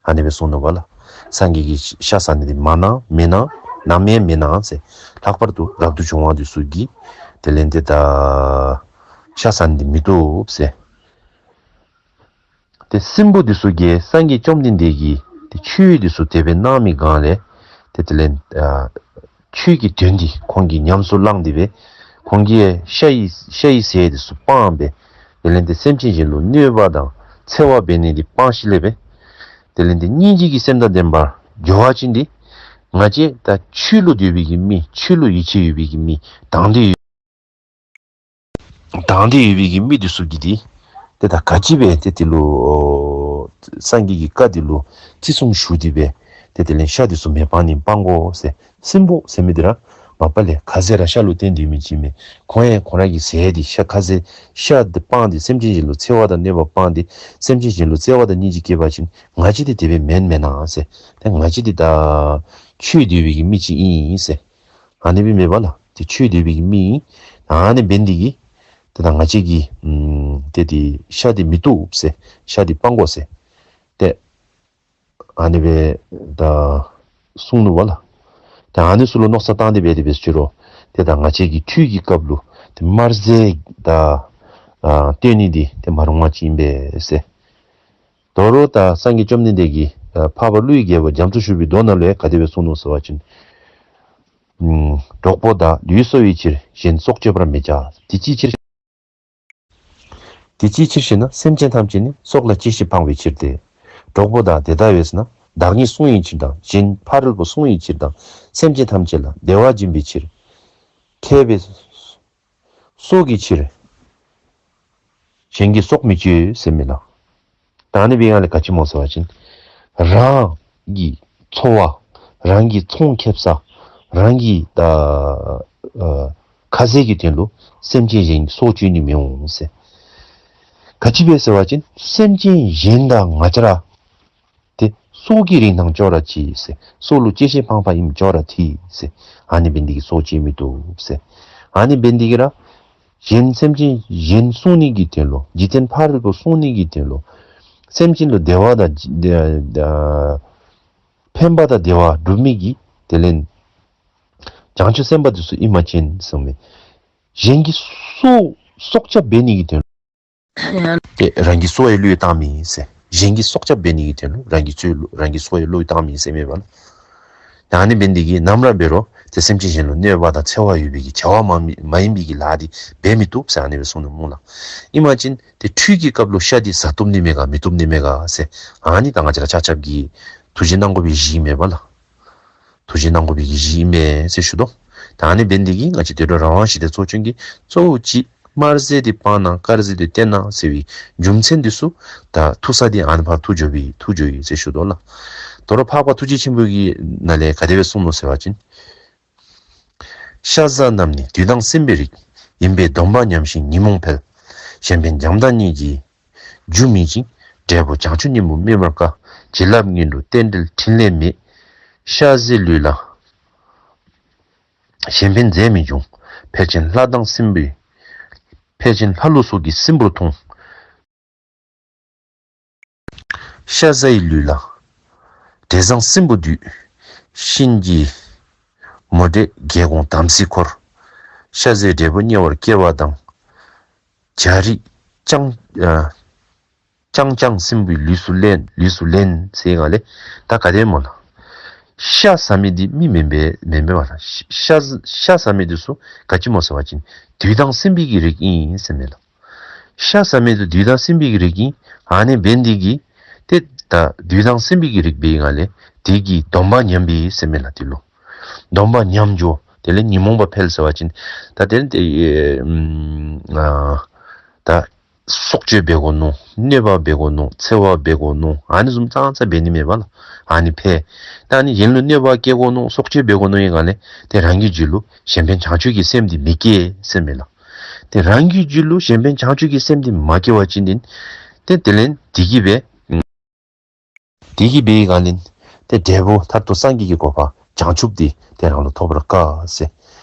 ཨ་ནི་སྦེ་གསུངས་ནུག་པ་ལགས། སངས་རྒྱས་ཀྱིས་ཤ་ཟ་ནི་འདི་མ་གནང་མི་གནང་ནམ་ཡང་མི་གནང་ཟེར། ལྷག་པར་དུ་རབ་ཏུ་བྱུང་བ་འདི་ཚུ་གིས་དེ་ལས་ཏེ་ད་ཤ་ཟ་ནི་འདི་མི་བཏུབ་ཟེར། ཏེ་སྲིན་པོ་འདི་ཚུ་གིས་སངས་རྒྱས་བཅོམ་ལྡན་འདས་ཀྱིས་ཏེ་ཆོས་འདི་ཚུ་དེ་སྦེ་གནང་མི་སྒང་ལས་ཏེ་དེ་ལས་ཨ་ཆོས་ཀྱི་དོན་འདི་ཁོང་གིས་ཉམས་སུ་བླངས་ཏེ་སྦེ་ཁོང་གིས་ཤ་ཡི་ཤ་ཡི་ཟས་འདི་ཚུ་སྤངས་སྦེ་དེ་ལས་ཏེ་སེམས་ཅན་གཞན་ལུ་གནོད་པ་དང་འཚེ་བ་འབད་ནི་འདི་སྤངས་ཞིནམ་ལས་སྦེ་དེ་ལས་ཏེ་སྙིང་རྗེ་གི་སེམས་དང་ལྡན་པར་འགྱུར་བ་ཅིན་འདི་ང་བཅས་ད་ཆོས་ལུ་འདོད་པའི་གི་མི་ཆོས་ལུ་ཡིད་ཆེས་ཡོད་པའི་གི་མི་དང་འདོད་ཡོད་དང་འདོད་ཡོད་པའི་གི་མི་འདི་ཚུ་གིས་འདི་ཏེ་ད་ག་ཅི་སྦེ་ཏེ་དེ་ལུ་ཨོ་སངས་རྒྱས་ཀྱི་བཀའ་འདི་ལུ་བརྩི་སྲུང་ཞུ་སྟེ་སྦེ་ཏེ་དེ་ལས་ཤ་འདི་ཚུ་མེ་སྤང་ནི་སྤང་དགོ་ཟེར། སྲིན་པོ་ཟེར་མི་འདི་ར་མ་པ་ལས་ཁ་ཟས་ར་ཤ་ལུ་བརྟེན་ཏེ་མི་ཅིག་མས། ཁོང་ཡང་ཁོང་ར་གི་ཟས་འདི་ཤ་ཁ་ཟས་ཤ་འདི་སྤངས་ཏེ་སེམས་ཅན་གཞན་ལུ་འཚེ་བ་དང་གནོད་པ་སྤངས་ཏེ་སེམས་ཅན་གཞན་ལུ་བརྩེ་བ་དང་སྙིང་རྗེ་སྐྱེས་པ་ཅིན་ང་བཅས་འདི་དེ་སྦེ་མེན་མེན་ན་ཟེར། ཏེ་ང་བཅས་འདི་ད་ཆོས་འདོད་པའི་གི་མི་ཅིག་ཨིན་ཟེར། ཨ་ནི་སྦེ་མེན་པ་ལགས། ཏེ་ཆོས་འདོད་པའི་གི་མི་ཨིན། ཨ་ནི་འབད་ནི་འདི་གིས་ཏེ་ད་ང་བཅས་ཀྱིས་ཨམ་ཏེ་འདི་ཤ་འདི་མི་བཏུབ་ཟེར། ཤ་འདི་སྤང་དགོ་ཟེར། ཏེ་ཨ་ནི་སྦེ་ད་གསུངས་ནུག་པ་ལགས། ཏེ་ཨ་ནི་ཚུ་ལུ་མནོ་བསམ་བཏང་སྟེ་སྦེ་དེ་སྦེ་ཞུ་རུང་ཏེ་ད་ང་བཅས་ཀྱི་ཆོས་ཀྱི་སྐབས་ལུ་ཏེ་དམར་ཟས་ད་ཨ་སྟོན་ནི་འདི་ཏེ་མ་རུང་བ་ཅིག་ཨིན་པས་ཟེར། དོ་རུང་ད་སངས་རྒྱས་བཅོམ་ལྡན་འདས་ཀྱིས་ཨ་འཕགས་པ་ཀླུ་ཡི་རྒྱལ་པོ་རྒྱ་མཚོ་བཞུགས་པའི་མདོ་ནང་ལུ་ཡང་ག་དེ་སྦེ་གསུངས་ནུག་ཟེར་བ་ཅིན། ཨམ་གྲོགས་པོ་དག་ལུས་གསོ་བའི་ཕྱིར། གཞན་སྲོག་གཅོད་པར་མི་བྱ། དེ་ཅིའི་ཕྱིར། དེ་ཅིའི་ཕྱིར་ཞེ་ན། སེམས་ཅན་ཐམས་ཅད་ནི། སྲོག་ལ་གཅེས་ཤིང་ཕངས་པའི་ཕྱིར་ཏེ། གྲོགས་པོ་དག་དེ་ལྟ་བས་ན། བདག་ཉིད་བསྲུང་བའི་ཕྱིར་དང་། གཞན་ཕ་རོལ་པོ་བསྲུང་བའི་ཕྱིར་དང་། སེམས་ཅན་ཐམས་ཅད་ལ་བདེ་བ་སྦྱིན་པའི་ཕྱིར། མཁས་པས་སྲོག་གི་ཕྱིར། གཞན་གྱི་སྲོག་མི་གཅོད་ཟེར་མི་ལགས། ད་ཨ་ནི་སྦེ་ཡང་ལས་ག་ཅི་སྨོ་ཟེར་བ་ཅིན། རང་གི་འཚོ་བ། རང་གི་ཚོང་ཁེབ་ས། རང་གི་ད་ཨ་ཁ་ཟས་ཀྱི་དོན་ལུ་སེམས་ཅན་གཞན་གྱི་སྲོག་གཅོད་ནི་མི་འོང་ཟེར། ག་ཅི་སྦེ་ཟེར་བ་ཅིན་སེམས་ཅན་གཞན་དང་ང་བཅས་ར་ཏེ་སྲོག་གི་རིན་ཐང་ཅོག་ར་འཐད་ཟེར། སྲོག་ལུ་གཅེས་ཤིང་ཕངས་པ་ཨིནམ་ཅོག་ར་འཐད་ཟེར། ཨ་ནི་འབད་ནི་འདི་གིས་སྲོག་གཅོད་མི་བཏུབ་ཟེར། ཨ་ནི་འབད་ནི་འདི་གིས་ར་གཞན་སེམས་ཅན་གཞན་བསྲུང་ནི་གི་དོན་ལུ་འཇིག་རྟེན་ཕ་རོལ་པོ་བསྲུང་ནི་གི་དོན་ལུ་སེམས་ཅན་ལུ་བདེ་བ་དང་ཕན་པ་དང་བདེ་བ་སྒྲུབ་མི་གི་དེ་ལས་བྱང་ཆུབ་སེམས་དཔའ་འདི་ཚུ་ཨིནམ་ཅིན་ཟེར་མས། གཞན་གྱི་སྲོག་སྲོག་སྐྱབས་འབད་ནི་གི་དོན་ཏེ་རང་གི་སྲོག་ཡང་བློས་བཏང་མི་ཨིན་ཟེར། གཞན་གྱི་སྲོག་སྐྱབས་འབད་ནི་གི་དོན་ལུ་རང་གི་སྲོག་ལུ་རང་གི་སྲོག་ཡང་བློས་བཏང་མི་ཨིན་ཟེར་མས་པ་ལགས། ད་ཨ་ནི་འབད་ནི་འདི་གིས་ནམ་ར་འབད་རུང་ཏེ་སེམས་ཅན་གཞན་ལུ་གནོད་པ་དང་འཚེ་བ་ཡོད་པའི་གི་བྱ་བ་མ་མི་མ་ཡིན་པའི་གི་ལཱ་འདི་འབད་མི་བཏུབ་ཟེར་ཨ་ནི་སྦེ་གསུངས་ནུག་སྨོ་ལགས། ཨིནམ་ཅིན་ཏེ་ཁྲུས་ཀྱི་སྐབས་ལུ་ཤ་འདི་བཟའ་བཏུབ་ནི་མས་ག་མི་བཏུབ་ནི་མས་ག་ཟེར་ཨ་ནི་ད་ང་བཅས་ར་ཆ་ཁྱབ་ཀྱིས་ཐུགས་རྗེ་གནང་དགོ་པའི་གཞི་ཨིན་མས་པ་ལགས། ཐུགས་རྗེ་གནང་དགོ་པའི་གི་གཞི་ཨིན་མས་ཟེར་ཞུ་དོ། ད་ཨ་ནི་འབད་ནི་འདི་གིས་ང་བཅས་དུད་འགྲོ་རང་དབང་ཞི་བདེ་ཚོགས་ཆུང་གིས་གཙོ་བོ་ཅིག་དམར་ཟས་འདི་སྤང་གནང་དཀར་ཟས་འདི་བསྟེན་གནང་ཟེར་བའི་རྒྱུ་མཚན་འདི་ཚུ་ད་ཐུགས་ས་འདི་ཨ་ནི་ཕར་ཐུགས་འགྱོ་བའི་ཐུགས་འགྱོ་ཡི་ཟེར་ཞུ་དོ་ལགས། དོ་རུང་འཕགས་པ་ཐུགས་རྗེ་ཆེན་པོ་གི་ནང་ལས་ག་དེ་སྦེ་གསུངས་ནུག་ཟེར་བ་ཅིན། ཤ་ཟ་རྣམས་ནི་བདུད་དང་སྲིན་པོའི་རིགས། ཡིན་པས་སྡོམ་པ་ཉམས་ཤིང་ཉོན་མོངས་འཕེལ། གཞན་ཕན་བྱམས་དང་སྙིང་རྗེའི་རྒྱུ་མེད་ཅིང་། འབྲས་བུ་བྱང་ཆུབ་སྙིང་པོ་སྨིན་པར་དཀའ། བྱིན་རླབས་ངན་འགྲོ་རྟེན་འབྲེལ་ཕྲིན་ལས་མེད། ཤ་ཟས་ལུས་ལ་གཞན་ཕན་རྫས་མི་འབྱུང་། ཕལ་ཆེན་ལྷ་དང་སྲིན་པོའི། ཕལ་ཆེན་ལྷ་ཀླུ་སོགས་ཀྱི་སྲིན་པོར་མཐོང་། ཤ་ཟ་ཡི་ལུས་ལ་འདྲེ་བཟང་སྲིན་པོ་འདུས། གཤིན་གྱི་མོ་འདྲེ་རྒྱལ་འགོང་དམ་སྲི་འཁོར། ཤ་ཟའི་འབྲས་བུ་དམྱལ་བར་སྐྱེ་བ་དང་། བྱ་རིགས་ཀྱང་ཨ་ཀྱང་ཀྱང་སྲིན་པོའི་ལུས་སུ་ལེན་ལུས་སུ་ལེན་ཟེར་ག་ལས་ད་ག་དེ་སྨོ་ལགས། ཤ་ཟ་མི་འདི་མི་མེན་པས་མེན་པས་པ་ལགས། ཤ་ཤ་ཟ་མི་འདི་ཚུ་ག་ཅི་སྨོ་ཟེར་བ་ཅིན་བདུད་དང་སྲིན་པོའི་གི་རིགས་ཨིན་ཟེར་མས་ལགས། ཤ་ཟ་མི་འདི་བདུད་དང་སྲིན་པོའི་གི་རིགས་ཨིན། ཨ་ནི་འབད་ནི་འདི་གིས་ཏེ་ད་བདུད་དང་སྲིན་པོའི་གི་རིགས་འབད་ག་ལས་དེ་གི་སྡོམ་པ་ཉམས་པས་ཟེར་མས་ལགས། དེ་ལུ་སྡོམ་པ་ཉམས་འགྱོ། དེ་ལས་ཉོན་མོངས་པ་འཕེལ་ཟེར་བ་ཅིན་ད་དེ་ལས་ཏེ་ཨེ་ཨམ་ཨ་ད་ སྲོག་གཅོད་འབད་དགོ་མནོ། གནོད་པ་འབད་དགོ་མནོ། འཚེ་བ་འབད་དགོ་མནོ། ཨ་ནི་བཟུམ་ཙང་ཙང་འབད་ནི་མེད་པ་ལགས། ཨ་ནི་ཕར་ད་ཨ་ནི་གཞན་ལུ་གནོད་པ་བསྐྱལ་དགོ་མནོ་སྲོག་གཅོད་འབད་དགོ་མནོ་ཡི་ག་ལས་ཏེ་རང་གི་རྒྱུད་ལུ་གཞན་ཕན་བྱང་ཆུབ་ཀྱི་སེམས་འདི་མི་སྐྱེ་ཟེར་མས་ལགས། ཏེ་རང་གི་རྒྱུད་ལུ་གཞན་ཕན་བྱང་ཆུབ་ཀྱི་སེམས་འདི་མ་སྐྱེ་བ་ཅིན་ཏེ་ཏེ་དེ་ལས་དེ་གིས་འབད་དེ་གིས་འབད་ཡི་ག་ལས་ཏེ་འབྲས་བུ་མཐར་ཐུག་སངས་རྒྱས་ཀྱི་གོ་འཕང་བྱང་ཆུབ་འདི་ཏེ་རང་ལུ་ཐོབ་པར་དཀའ་ཟེར།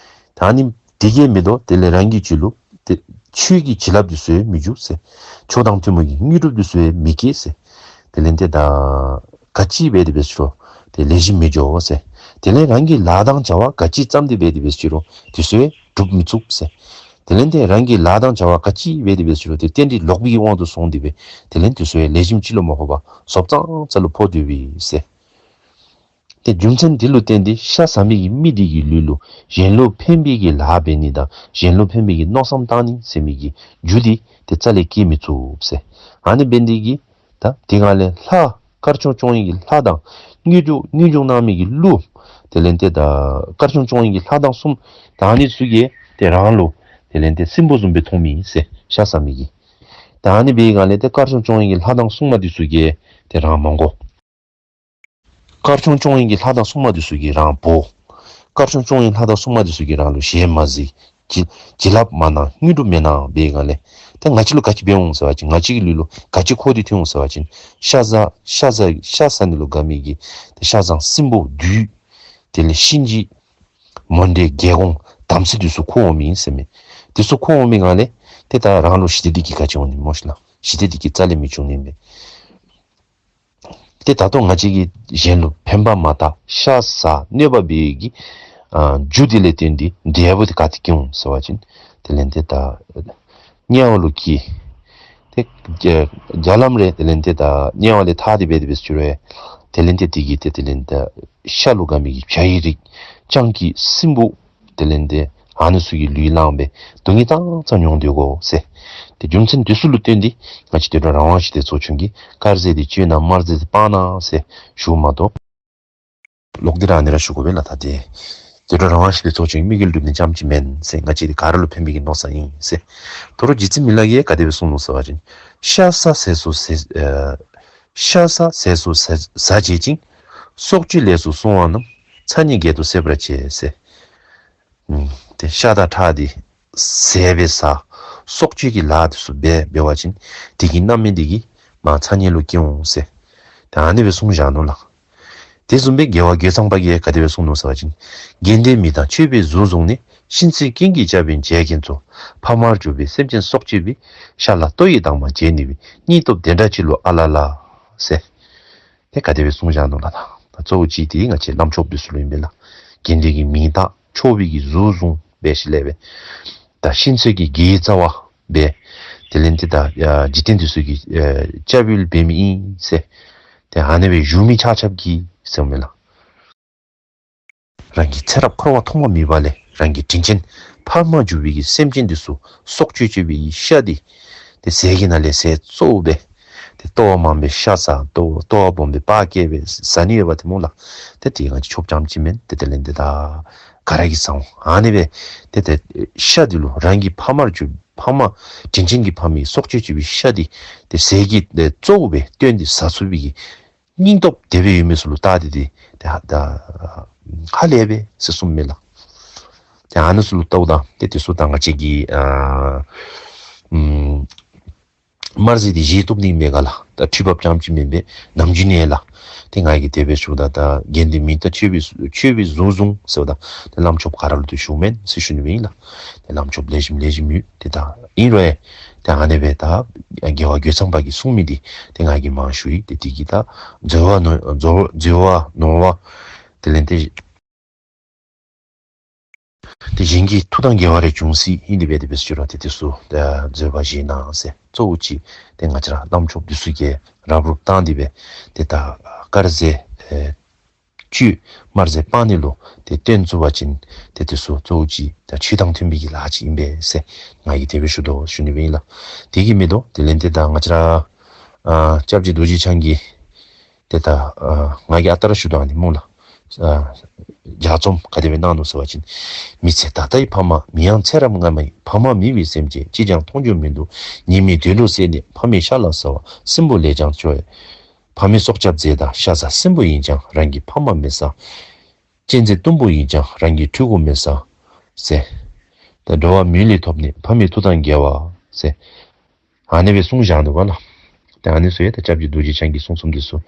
ད་ཨ་ནི་དེ་གིས་མི་དོ་དེ་ལས་རང་གི་རྒྱུད་ལུ་ཏེ་ཆོས་ཀྱི་བྱིན་རླབས་འདི་ཚུ་མི་འཇུག་ཟེར། མཆོག་དང་ཐུན་མོང་གི་དངོས་གྲུབ་འདི་ཚུ་མི་སྐྱེ་ཟེར། དེ་ལས་ཏེ་ད་ག་ཅི་འབད་དེ་འབད་ཟེར་རུང་ཏེ་ལེགས་ཤོམ་མི་འགྱོ་ཟེར། དེ་ལས་རང་གི་ལཱ་དང་བྱ་བ་ག་ཅི་བརྩམས་ཏེ་འབད་དེ་འབད་ཟེར་རུང་དེ་ཚུ་སྒྲུབ་མི་ཚུགས་ཟེར། དེ་ལས་ཏེ་རང་གི་ལཱ་དང་བྱ་བ་ག་ཅི་འབད་དེ་འབད་ཟེར་རུང་ཏེ་རྟེན་འབྲེལ་ལོག་པའི་དབང་དུ་སོང་སྟེ་འབད་དེ་ལས་དེ་ཚུ་ལེགས་ཤོམ་ཅིག་ལུ་མ་ཕོག་པར་ཟོབ་ཙང་ཙ་ལུ་ཕོག་སྡོད་པས་ཟེར། ཏེ་རྒྱུ་མཚན་འདི་ལུ་བརྟེན་ཏེ་ཤ་ཟ་མི་གི་མི་འདི་གི་ལུས་ལུ་གཞན་ལུ་ཕན་པའི་གི་ལཱ་འབད་ནི་དང་གཞན་ལུ་ཕན་པའི་གི་མནོ་བསམ་བཏང་ནི་ཟེར་མི་གི་རྒྱུ་འདི་ཏེ་རྩ་ལས་སྐྱེ་མི་ཚུགས་ཟེར། ཨ་ནི་འབད་ནི་འདི་གིས་ད་དེ་ག་ལས་ལྷ་དཀར་ཕྱོགས་སྐྱོང་བའི་གི་ལྷ་དང་དངོས་གྲུབ་དངོས་གྲུབ་གནང་མི་གི་ཀླུ། དེ་ལས་ཏེ་ད་དཀར་ཕྱོགས་སྐྱོང་བའི་གི་ལྷ་དང་སྲུང་མ་ད་ཨ་ནི་ཚུ་གིས་ཏེ་རང་ལུ་དེ་ལས་ཏེ་སྲིན་པོ་བཟུམ་སྦེ་མཐོང་མི་ཟེར་ཤ་ཟ་མི་གིས། ད་ཨ་ནི་འབད་ཡི་ག་ལས་ཏེ་དཀར་ཕྱོགས་སྐྱོང་བའི་གི་ལྷ་དང་སྲུང་མ་འདི་ཚུ་གིས་ཏེ་རང་མ་དགོ། དཀར་ཕྱོགས་སྐྱོང་བའི་གི་ལྷ་དང་སྲུང་མ་འདི་ཚུ་གིས་རང་འབོ། དཀར་ཕྱོགས་སྐྱོང་བའི་ལྷ་དང་སྲུང་མ་འདི་ཚུ་གིས་རང་ལུ་ཞལ་མ་གཟིགས། བྱིན་བྱིན་རླབས་མ་གནང་དངོས་གྲུབ་མི་གནང་འབད་ཡི་ག་ལས་ཏེ་ང་བཅས་ལུ་ག་ཅི་འབད་འོང་ཟེར་བ་ཅིན་ང་བཅས་ཀྱི་ལུས་ལུ་ག་ཅི་འཁོར་ཏེ་ཐོན་འོང་ཟེར་བ་ཅིན་ཤ་ཟ་ཤ་ཟ་ཤ་ཟ་ནི་ལུ་དགའ་མི་གི་ཏེ་ཤ་བཟང་སྲིན་པོ་བདུད། དེ་ལས་གཤིན་རྗེ་མོ་འདྲེ་རྒྱལ་འགོང་དམ་སྲི་འདི་ཚུ་འཁོར་འོང་མི་ཨིན་ཟེར་མས། འདི་ཚུ་འཁོར་འོང་མི་ག་ལས་ཏེ་ད་རང་ལུ་ཞི་བདེ་འདི་གིས་ག་ཅི་འོང་ནི་སྨོ་ཤིག་ལགས། ཞི་བདེ་འདི་གིས་རྩ་ལས་མི་འབྱུང་ནི་མས། ཏེ་ད་ལྟོ་ང་བཅས་ཀྱིས་གཞན་ལུ་ཕན་པ་མ་བཏགས་ཤ་ཟ་གནོད་པ་འབད་བའི་གི་ཨ་རྒྱུ་དེ་ལས་བརྟེན་ཏེ་འབྲས་བུ་དེ་ག་ཏེ་སྐྱེ་འོང་ཟེར་བ་ཅིན་དེ་ལས་ཏེ་ད་དམྱལ་བ་ལུ་སྐྱེ། ཏེ་རྒྱ་རྒྱ་ལམ་རེ་དེ་ལས་ཏེ་ད་དམྱལ་བ་ལས་ཐར་ཏེ་འབད་དེ་འབད་ཟེར་རུང་དེ་ལས་ཏེ་དེ་གིས་ཏེ་དེ་ལས་ད་ཤ་ལུ་དགའ་མི་གི་བྱ་ཡི་རིགས་སྤྱང་ཀི་སྲིན་པོ་དེ་ལས་ཏེ་ཨ་ནི་ཚུ་གི་ལུས་བླངས་སྦེ་སྡུག་བསྔལ་ཙང་ཙང་མྱོང་སྡོད་དགོ་ཟེར། ཏེ་རྒྱུ་མཚན་འདི་ཚུ་ལུ་བརྟེན་ཏེ་ང་བཅས་དུད་འགྲོ་རང་དབང་ཞི་བདེ་ཚོགས་ཆུང་གིས་དཀར་ཟས་འདི་སྤྱོད་ན་དམར་ཟས་འདི་སྤང་གནང་ཟེར་ཞུཝ་མ་གཏོགས་ལོག་སྟེ་ར་ཨ་ནི་ར་ཞུ་དགོ་པས་ལགས། ད་ཏེ་དུད་འགྲོ་རང་དབང་ཞི་བདེ་ཚོགས་ཆུང་གི་དམིགས་ཡུལ་སྒྲུབ་ནི་རྐྱངམ་ཅིག་མེན་ཟེར། ང་བཅས་འདི་ག་ར་ལུ་ཕན་པའི་གི་མནོ་བསམ་ཨིན་ཟེར། དོ་རུང་རྗེ་བཙུན་མི་ལ་གིས་ག་དེ་སྦེ་གསུངས་ནུག་ཟེར་བ་ཅིན་ཤ་ཟ་ཟས་སུ་ཟས་ཨ་ཤ་ཟ་ཟས་སུ་ཟ་ཟ་བྱེད་ཅིང་། སྲོག་གཅོད་ལས་སུ་བསྲུང་བ་རྣམས། མཚན་ཉིད་བརྒྱད་དུ་ཟད་པར་བྱེད་ཟེར། ཨུམ་ཏེ་ཤ་དང་ཁྲག་འདི་ཟས་སྦེ་ཟ། སྲོག་གཅོད་ཀྱི་ལཱ་འདི་ཚུ་འབད་འབད་བ་ཅིན་དེ་གི་རྣམ་སྨིན་འདི་གིས་མར་མཚན་ཉིད་ལུ་སྐྱེ་འོང་ཟེར། ཏེ་ཨ་ནི་སྦེ་གསུངས་བཞག་ནུག་ལགས། དེ་བཟུམ་སྦེ་རྒྱལ་བ་རྒོད་ཚང་པ་གིས་ག་དེ་སྦེ་གསུངས་ནུག་ཟེར་བ་ཅིན། དགེ་འདུན་མི་དང་མཆོད་པའི་གཟུགས་བཟུང་ནས། ཤིང་ཚོས་ཀུན་གྱིས་བཅགས་པའི་འཇའ་གྱེན་ཚོགས། ཕ་མར་གྱུར་པའི་སེམས་ཅན་སྲོག་གཅོད་པའི། ཤ་ལ་ལྟོ་ཡི་དྭངས་མ་བརྗེད་ནུས་པའི། སྙིང་སྟོབས་དེ་འདྲ་ཅིག་ལུ་ཨ་ལ་ལ་ཟེར། ཏེ་ག་དེ་སྦེ་གསུངས་བཞག་ནུག་ལགས། ད་གཙོ་བོ་ཅིག་འདི་ང་བཅས་བླམ་ཆོསཔ་འདི་ཚུ་ལུ་ཨིན་པས་ལགས། དགེ་འདུན་གྱི་མིང་བཏགས་མཆོད་པའི་གི་གཟུགས་བཟུང་སྦེ་ཞིནམ་ལས་སྦེ་ད་ཤིང་ཚོས་ཀྱི་གྱེས་རྩ་བ་སྦེ་དེ་ལས་ཏེ་ད་ཨ་འཇིག་རྟེན་འདི་ཚུ་གི་ཨ་བྱ་བ་འབད་མི་ཨིན་ཟེར། ཏེ་ཨ་ནི་སྦེ་བཞུགས་མི་ཆ་ཁྱབ་ཀྱིས་ཟེརཝ་མས་ལགས། རང་གི་ཚེ་རབས་འཁོར་བ་ཐོག་མ་མེད་པ་ལས་རང་གི་དྲིན་ཅན་ཕ་མར་གྱུར་པའི་གི་སེམས་ཅན་འདི་ཚུ་སྲོག་གཅོད་གཅོད་པའི་གི་ཤ་འདི་ཏེ་ཟས་ཀྱི་ནང་ལས་ཟས་གཙོ་བོ་སྦེ་ཏེ་ལྟོ་བ་མངམ་སྦེ་ཤ་ཟ། ལྟོ་ལྟོ་བ་སྦོམ་སྦེ་སྤར་བསྐྱལ་སྦེ་ཟ་ནི་ཡོདཔ་ཏེ་སྨོ་ལགས། ཏེ་དེ་ང་བཅས་ཆོསཔ་རྐྱངམ་ཅིག་མེན། ཏེ་དེ་ལས་ཏེ་ད་ག་ར་གིས་ཟ་འོང་། ཨ་ནི་སྦེ་ཏེ་ཏེ་ཤ་འདི་ལུ་རང་གི་ཕ་མར་གྱུར་ཕ་མ་དྲིན་ཅན་གྱི་ཕ་མའི་སྲོག་གཅོད་གཅོད་པའི་ཤ་འདི་ཏེ་ཟས་ཀྱི་ཏེ་གཙོ་བོ་སྦེ་བཏོན་ཏེ་ཟ་ཚུགས་པའི་གི་སྙིང་སྟོབས་དེ་སྦེ་ཡོད་མི་ཚུ་ལུ་བལྟ་སྟེ་ཏེ་ཏེ་ཧ་ད་ཧ་ལས་པས་ཟེར་གསུངམ་མས་ལགས། ཏེ་ཨ་ནི་ཚུ་ལུ་བལྟཝ་ད་ཏེ་དེ་ཚུ་ད་ང་བཅས་ཀྱི་ཨ་ཨམ་དམར་ཟས་འདི་བཞེས་བཏུབ་ནི་མས་ག་ལགས། ད་འཕྲུལ་འབབ་རྐྱངམ་ཅིག་མེན་པས། ནམ་རྒྱུན་ནས་ལགས། ཏེ་ང་གིས་དེ་སྦེ་ཞུཝ་ད་ད་དགེ་འདུན་མི་དང་མཆོད་པའི་མཆོད་པའི་གཟུགས་བཟུང་ཟེརཝ་ད་ཏེ་བླམ་ཆོསཔ་ག་ར་ལུ་ཏེ་ཞུཝ་མེན་ཟེར་ཞུ་ནི་སྦེ་ཨིན་ལགས། ཏེ་བླམ་ཆོསཔ་ལེགས་ཤོམ་ལེགས་ཤོམ་ཡོད། ཏེ་ད་ཨིན་རུང་ཡང་ཏེ་ཨ་ནི་སྦེ་ད་རྒྱལ་བ་རྒོད་ཚང་པ་གིས་གསུངས་མི་འདི་ཏེ་ང་གིས་མང་ཞུ་ཡི། ཏེ་དེ་གིས་ད་འཛོལ་བ་ནོར་འཛོལ་འཛོལ་བ་ནོར་བ་དེ་ལས་ཏེ་ཏེ་གཞན་གྱི་མཐུ་དང་འགལ་བ་རེ་འབྱུང་སྲིད། ཨིན་དེ་སྦེ་དེ་སྦེ་ཟེར་རུང་ཏེ་དེ་ཚུ་ད་བཟོད་པ་བཞེས་གནང་ཟེར། གཙོ་བོ་ཅིག་ཏེ་ང་བཅས་ར་བླམ་ཆོསཔ་འདི་ཚུ་གིས་རབ་རུབ་བཏང་སྟེ་སྦེ་ཏེ་ད་དཀར་ཟས་ཨེ་གཅོད་དམར་ཟས་སྤང་ནི་ལུ་ཏེ་བཏོན་ཚུགས་པ་ཅིན་ཏེ་དེ་ཚུ་གཙོ་བོ་ཅིག་ད་ཆོས་དང་མཐུན་པའི་གི་ལཱ་ཅིག་ཨིན་པས་ཟེར་ང་གིས་དེ་སྦེ་ཞུ་དོ་ཞུ་ནི་སྦེ་ཨིན་ལགས། དེ་གིས་མི་དོ་དེ་ལས་ཏེ་ད་ང་བཅས་ར་ཨ་སྐྱབས་རྗེ་རྡོ་རྗེ་འཆང་གིས་ཏེ་ད་ཨ་ང་གིས་ཨ་རྟག་ར་ཞུ་དོ་ཨ་ནི་སྨོ་ལགས། ཨ་ལྗགས་རྩོམ་ག་དེ་སྦེ་གནང་ནུག་ཟེར་བ་ཅིན། མི་ཚེ་ད་ལྟའི་ཕ་མ། མི་ཡང་ཚེ་རབས་སྔ་མའི་ཕ་མ་མེད་པའི་སེམས་ཅན། ཅིས་ཀྱང་མཐོང་རྒྱུ་མི་འདུག་ཉེས་མིང་དུད་འགྲོ་ཟེར་ནས། ཕ་མའི་ཤ་ལ་ཟ་བ། སྲིན་པོ་ལས་ཀྱང་སྐྱོ་བས། ཕ་མའི་སྲོག་སྐྱབས་མཛད་དང་། ཤ་ཟ་སྲིན་པོ་ཡིན་ཀྱང་རང་གི་ཕ་མ་མི་ཟ། གཅན་གཟན་གཏུམ་པོ་ཡིན་ཀྱང་རང་གི་ཕྲུ་གུ་མི་ཟ་ཟེར། ད་འགྲོ་བ་མིའི་ལུས་ཐོབ་ནས། ཕ་མའི་མཐུ་དང་འགལ་བ་ཟེར། ཨ་ནི་སྦེ་གསུངས་བཞག་འདུག་པ་ལགས། ཏེ་ཨ་ནི་ཚུ་ཡང་ད་སྐྱབས་རྗེ་རྡོ་རྗེ་འཆང་གིས་གསུངས་གསུངསམ་འདི་ཚུ།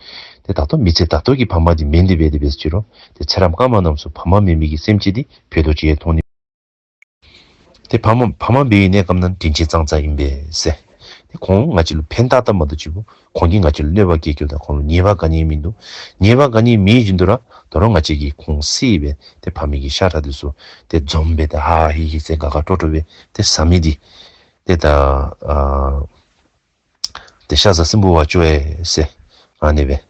ཏེ་ད་ལྟོ་མི་ཚེ་ད་ལྟོ་གི་ཕ་མ་འདི་མེན་ཏེ་འབད་དེ་འབད་ཅི་རུང་། ཏེ་ཚེ་རབས་སྔ་མ་རྣམས་སུ་ཕ་མ་མེད་མི་གི་སེམས་ཅན་འདི་ཕུད་རྡོག་ཅིག་ཡང་མཐོང་ནི། ཏེ་ཕ་མ་ཕ་མ་འབད་བའི་གནས་སྐབས་ནང་དྲིན་ཅན་ཙང་ཙ་ཨིན་པས་ཟེར། ཏེ་ཁོང་ང་བཅས་ལུ་ཕན་ཏག་ཏག་མ་གཏོགས་ཅིག་པོ་ཁོང་གིས་ང་བཅས་ལུ་གནོད་པ་བཀལ་བཀལཝ་ད་ཁོང་ལུ་ཉེས་པ་ག་ནི་ཡང་མིན་འདུག་ཉེས་པ་ག་ནི་ཡང་མེད་བཞིན་དུ་ར་ད་རུང་ང་བཅས་ཀྱིས་ཁོང་བསད་སྦེ་ཏེ་ཕ་མའི་གི་ཤ་ཁྲག་འདི་ཚུ་ཏེ་འཛོམས་སྦེ་ཏེ་ཧ་ཧ་ཧི་ཧི་ཟེར་དགའ་དགའ་སྤྲོ་སྤྲོ་སྦེ་ཏེ་ཟ་མི་འདི། ཏེ་ད་ཨ་ཏེ་ཤ་ཟ་སྲིན་པོ་བ་སྐྱོ་བས་ཟེར་ཨ་ནི་སྦེ་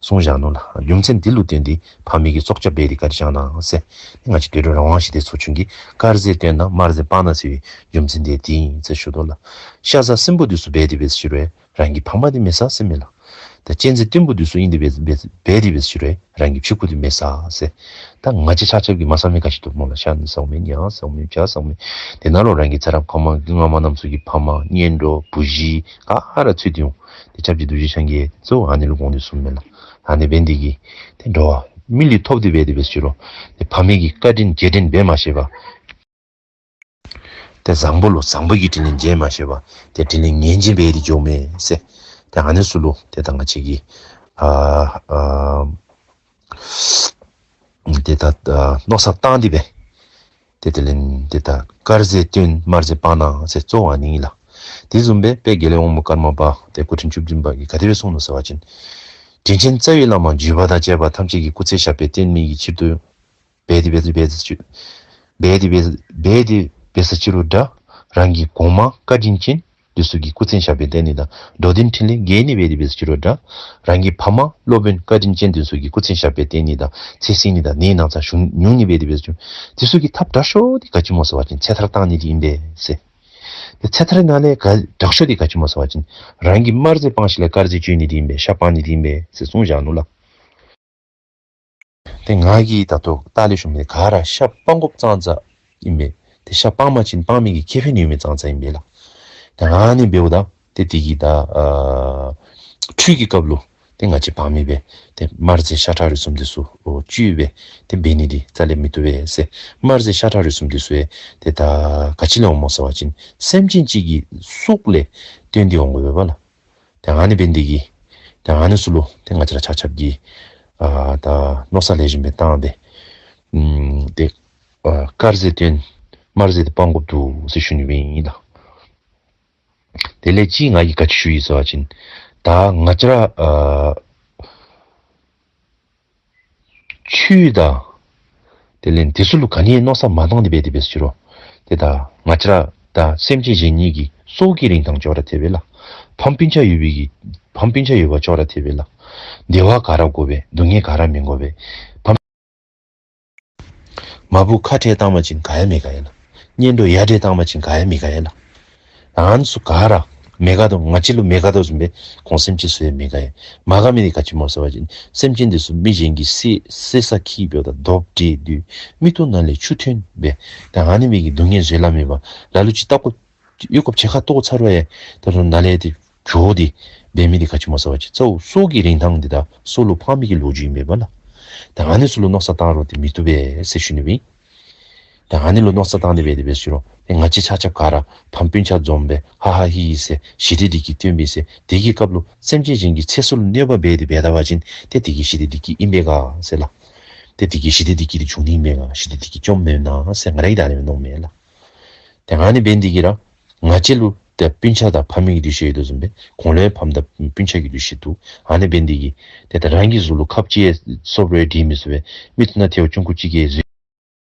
གསུངས་བཞག་ནུག་ལགས། རྒྱུ་མཚན་འདི་ལུ་བརྟེན་ཏེ་ཕ་མའི་གི་སྲོག་སྐྱབས་འབད་དེ་བཀའ་དྲིན་བསྐྱངས་གནང་ཟེར། ང་བཅས་དུད་འགྲོ་རང་དབང་ཞི་བདེའི་ཚོགས་ཆུང་གིས་དཀར་ཟས་སྟོན་དང་དམར་ཟས་སྤང་གནང་ཟེར་བའི་རྒྱུ་མཚན་འདི་འདི་ཨིན་ཟེར་ཞུ་དོ་ལགས། ཤ་ཟ་སྲིན་པོ་འདི་ཚུ་འབད་དེ་འབད་ཅི་རུང་རང་གི་ཕ་མ་འདི་མི་ཟ་ཟེར་མས་ལགས། ད་གཅན་གཟན་གཏུམ་པོ་འདི་ཚུ་ཨིན་ཏེ་འབད་འབད་འབད་དེ་འབད་ཅི་རུང་རང་གི་ཕྲུ་གུ་འདི་མི་ཟ་ཟེར། ད་ང་བཅས་ཆ་ཁྱབ་ཀྱིས་མ་ཟ་མི་ག་ཅི་འདུག་སྨོ་ལགས། ཤ་ནི་ཟཝ་མས། ཉ་ཟཝ་མས། བྱ་ཟཝ་མས། དེ་ནང་ལུ་རང་གི་ཚེ་རབས་སྔ་མ་གི་སྔ་མ་རྣམས་སུ་གི་ཕ་མ་གཉེན་གྲོགས་བུ་གཞི་ག་ར་ཚུད་དེ་འོང་། ཏེ་སྐྱབས་རྗེ་རྡོ་རྗེ་འཆང་གིས་གཙོ་བོ་ཨ་ནི་ལུ་དགོངས་ཏེ་གསུངསམ་མས་ལགས། ཨ་ནི་འབད་ནི་འདི་གིས་ཏེ་འགྲོ་བ་མི་ལུས་ཐོབ་སྟེ་འབད་དེ་འབད་ཅི་རུང་ཏེ་ཕ་མའི་གི་བཀའ་དྲིན་རྗེས་དྲན་འབད་མ་ཤེས་པར། ཏེ་བཟང་པོ་ལུ་བཟང་པོ་གི་དྲིན་ལན་འཇལ་མ་ཤེས་པར་ཏེ་དྲིན་ལན་ངན་འཇལ་འབད་དེ་འགྱོཝ་མས་ཟེར། ཏེ་ཨ་ནི་ཚུ་ལུ་ཏེ་ད་ང་བཅས་ཀྱིས་ཨ་ཨ་ཏེ་ད་ཨ་མནོ་བསམ་བཏང་སྟེ་སྦེ་ཏེ་དེ་ལས་ཏེ་ད་དཀར་ཟས་སྟོན་དམར་ཟས་སྤང་གནང་ཟེར་གཙོ་བོ་ཨ་ནི་ཨིན་ལགས། དེ་བཟུམ་སྦེ་དཔལ་དགེ་ལེགས་དབང་པོ་ཀརྨ་པ་ཏེ་སྐུ་ཕྲེང་བཅུ་བདུན་པ་གིས་ག་དེ་སྦེ་གསུངས་ནུག་ཟེར་བ་ཅིན། དྲིན་ཅན་རྩ་བའི་བླ་མ་བརྒྱུད་པ་དང་བཅས་པ་ཐམས་ཅད་ཀྱི་སྐུ་ཚེ་ཞབས་པད་བརྟན་མི་གི་ཕྱིར་དུ། འབད་དེ་འབད་དེ་འབད་དེ་འབད་དེ་འབད་དེ་འབད་དེ་འབད་ས་ཅི་རུང་འདྲ། རང་གི་གོང་མ་བཀའ་དྲིན་ཅན་འདི་ཚུ་གི་སྐུ་ཚེ་ཞབས་པད་བརྟན་ནི་དང་། འགྲོ་དོན་འཕྲིན་ལས་རྒྱས་ནི་འབད་དེ་འབད་ས་ཅི་རུང་འདྲ། རང་གི་ཕ་མ་སློབ་དཔོན་བཀའ་དྲིན་ཅན་འདི་ཚུ་གི་སྐུ་ཚེ་ཞབས་པད་བརྟན་ནི་དང་ཚེ་བསྲིང་ནི་དང་ནད་ན་ཚ་ཞུ་ཉུང་ནི་འབད་དེ་འབད་ས་ཅི་རུང་འདི་ཚུ་གི་ཐབས་དྲག་ཤོས་འདི་ག་ཅི་སྨོ་ཟེར་བ་ཅིན་ཚེ་ཐར་བཏང་ནི་འདི་ཨིན་པས་ཟེར། ཏེ་ཚེ་ཐར་ནང་ལས་ག་དྲག་ཤོས་འདི་ག་ཅི་སྨོ་ཟེར་བ་ཅིན་རང་གི་དམར་ཟས་སྤང་ཞིནམ་ལས་དཀར་ཟས་སྤྱོད་ནི་འདི་ཨིན་པས། ཤ་སྤང་ནི་འདི་ཨིན་པས་ཟེར་གསུངས་བཞག་ནུག་ལགས། ཏེ་ང་གིས་ད་ལྟོ་ལྟག་ལས་ཞུ་མི་ག་ར་ཤ་སྤང་དགོཔ་ཙང་ཙ་ཨིན་པས། ཏེ་ཤ་སྤང་པ་ཅིན་སྤང་མི་གི་ཁེ་ཕན་ཡོད་མི་ཙང་ཙ་ཨིན་པས་ལགས། ད་ཨ་ནི་འབདཝ་ད་ཏེ་དེ་གིས་ད་ཨ་ཁྲུས་ཀྱི་སྐབས་ལུ་ཏེ་ང་བཅས་ཕ་མས་སྦེ་ཏེ་དམར་ཟས་ཤ་ཁྲག་རིགས་གསུམ་འདི་ཚུ་ཨོ་བཅུད་སྦེ་ཏེ་འབད་ནི་འདི་རྩ་ལས་མི་བཏུབ་པས་ཟེར། དམར་ཟས་ཤ་ཁྲག་རིགས་གསུམ་འདི་ཚུ་ཡང་ཏེ་ད་ག་ཅི་ལས་འོང་སྨོ་ཟེར་བ་ཅིན་སེམས་ཅན་གཅིག་གི་སྲོག་ལས་བརྟེན་ཏེ་འོང་དགོ་པས་པ་ལགས། ཏེ་ཨ་ནི་འབད་ནི་འདི་གིས་ཏེ་ཨ་ནི་ཚུ་ལུ་ཏེ་ང་བཅས་ར་ཆ་ཁྱབ་ཀྱིས་ཨ་ད་མནོ་བསམ་ལེགས་ཤོམ་སྦེ་བཏང་སྦེ་ཨམ་ཏེ་ཨ་དཀར་ཟས་སྟོན་དམར་ཟས་འདི་སྤང་དགོཔ་འདུག་ཟེར་ཞུ་ནི་སྦེ་ཨིན་ལགས། དེ་ལས་གཅིག་ང་གིས་ག་ཅི་ཞུ་ཡི་ཟེར་བ་ཅིན་ད་ང་བཅས་ར་ཨ་ཆོས་དང་དེ་ལས་འདི་ཚུ་ལུ་ག་ནི་མནོ་བསམ་མ་བཏང་སྟེ་འབད་དེ་འབད་ས་ཅི་རུང་ཏེ་ད་ང་བཅས་ར་ད་སེམས་ཅན་གཞན་གཉིས་ཀྱི་སྲོག་གི་རིན་ཐང་ཅོག་ར་འཐད་པས་ལགས། ཕམ་སྤུན་ཆ་ཡོད་པའི་གི་ཕམ་སྤུན་ཆ་ཡོད་པ་ཅོག་ར་འཐད་པས་ལགས། བདེ་བ་ག་ར་དགོ་པས། སྡུག་བསྔལ་ག་ར་མི་དགོ་པས། ཕམ་མ་བུ་ཁ་བྲལ་བཏང་པ་ཅིན་ག་ཡང་མི་དགའ་ཡ་ལགས། གཉེན་གྲོགས་ཡ་བྲལ་བཏང་པ་ཅིན་ག་ཡང་མི་དགའ་ཡ་ལགས། ཨ་ནི་ཚུ་ག་ར་མི་དགའ་དོ་ང་བཅས་ལུ་མི་དགའ་དོ་བཟུམ་སྦེ་ཁོང་སེམས་ཅན་ཚུ་ཡང་མི་དགའ་ཡ། མ་དགའ་མི་འདི་ག་ཅི་སྨོ་ཟེར་བ་ཅིན་སེམས་ཅན་འདི་ཚུ་མི་གཞན་གྱིས་བསད་བསད་ས་ཁྱིད་འབདཝ་ད་རྡོབ་འདྲེད་དེ་མིག་ཏོ་ནང་ལས་ཆུ་ཐོན་སྦེ་ད་ཨ་ནི་མི་གི་སྡུག་བསྔལ་བཟོད་གླགས་མེད་པར་ལ་ལུ་ཅིག་བལྟ་དགོ་གཡོག་ཁབ་ཕྱེད་ཀ་གཏོར་ཚར་བ་ཡང་ད་རུང་ནཱ་ལས་ཏེ་བྱོག་སྟེ་འབད་མི་འདི་ག་ཅི་སྨོ་ཟེར་བ་ཅིན་གཙོ་བོ་སྲོག་གི་རིན་ཐང་འདི་དང་སྲོག་ལུ་ཕངས་མི་གི་ལོ་རྒྱུས་ཨིན་པས་པ་ལགས། ད་ཨ་ནི་ཚུ་ལུ་མནོ་བསམ་བཏང་རུང་ཏེ་མི་བཏུབ་པས་ཟེར་ཞུ་ནི་སྦེ་ཨིན། ད་ཨ་ནི་ལུ་མནོ་བསམ་བཏང་སྟེ་འབད་དེ་འབད་ས་ཅི་རུང་ཏེ་ང་བཅས་ཆ་ཁྱབ་ག་ར་ཕམ་སྤུན་ཆ་འཛོམས་སྦེ་ཧ་ཧ་ཧི་ཧི་ཟེར་ཞི་བདེ་བདེ་སྐྱིད་སྟོན་པའི་ཟེར་དེ་གི་སྐབས་ལུ་སེམས་ཅན་གཞན་གྱི་ཚེ་སྲོག་ལུ་གནོད་པ་འབད་དེ་འབད་ད་པ་ཅིན་ཏེ་དེ་གིས་ཞི་བདེ་བདེ་སྐྱིད་ཨིན་པས་ག་ཟེར་ལགས། ཏེ་དེ་གིས་ཞི་བདེ་བདེ་སྐྱིད་འདི་འབྱུང་ནི་ཨིན་པས་ག། ཞི་བདེ་བདེ་སྐྱིད་བྱུངམ་མེན་ན་ཟེར་ང་ར་གིས་ད་ཨ་ནི་སྦེ་མནོཝ་མས་ལགས། ཏེ་ཨ་ནི་འབད་ནི་འདི་གིས་ར་ང་བཅས་ལུ་ཏེ་སྤུན་ཆ་དང་ཕ་མའི་གི་འདུ་ཤེས་ཡོད་དོ་བཟུམ་སྦེ་ཁོང་ལུ་ཡང་ཕམ་དང་སྤུན་ཆ་གི་འདུ་ཤེས་འདུག། ཨ་ནི་འབད་ནི་འདི་གིས་ཏེ་ད་རང་གི་གཟུགས་ལུ་ཁབ་ཅིག་ཡང་སོབ་རེ་སྦྱིན་མི་ཚུགས་པས། མིག་ཏོ་ནང་ཐལཝ་ཆུང་ཀུ་ཅིག་གིས་བཟོད།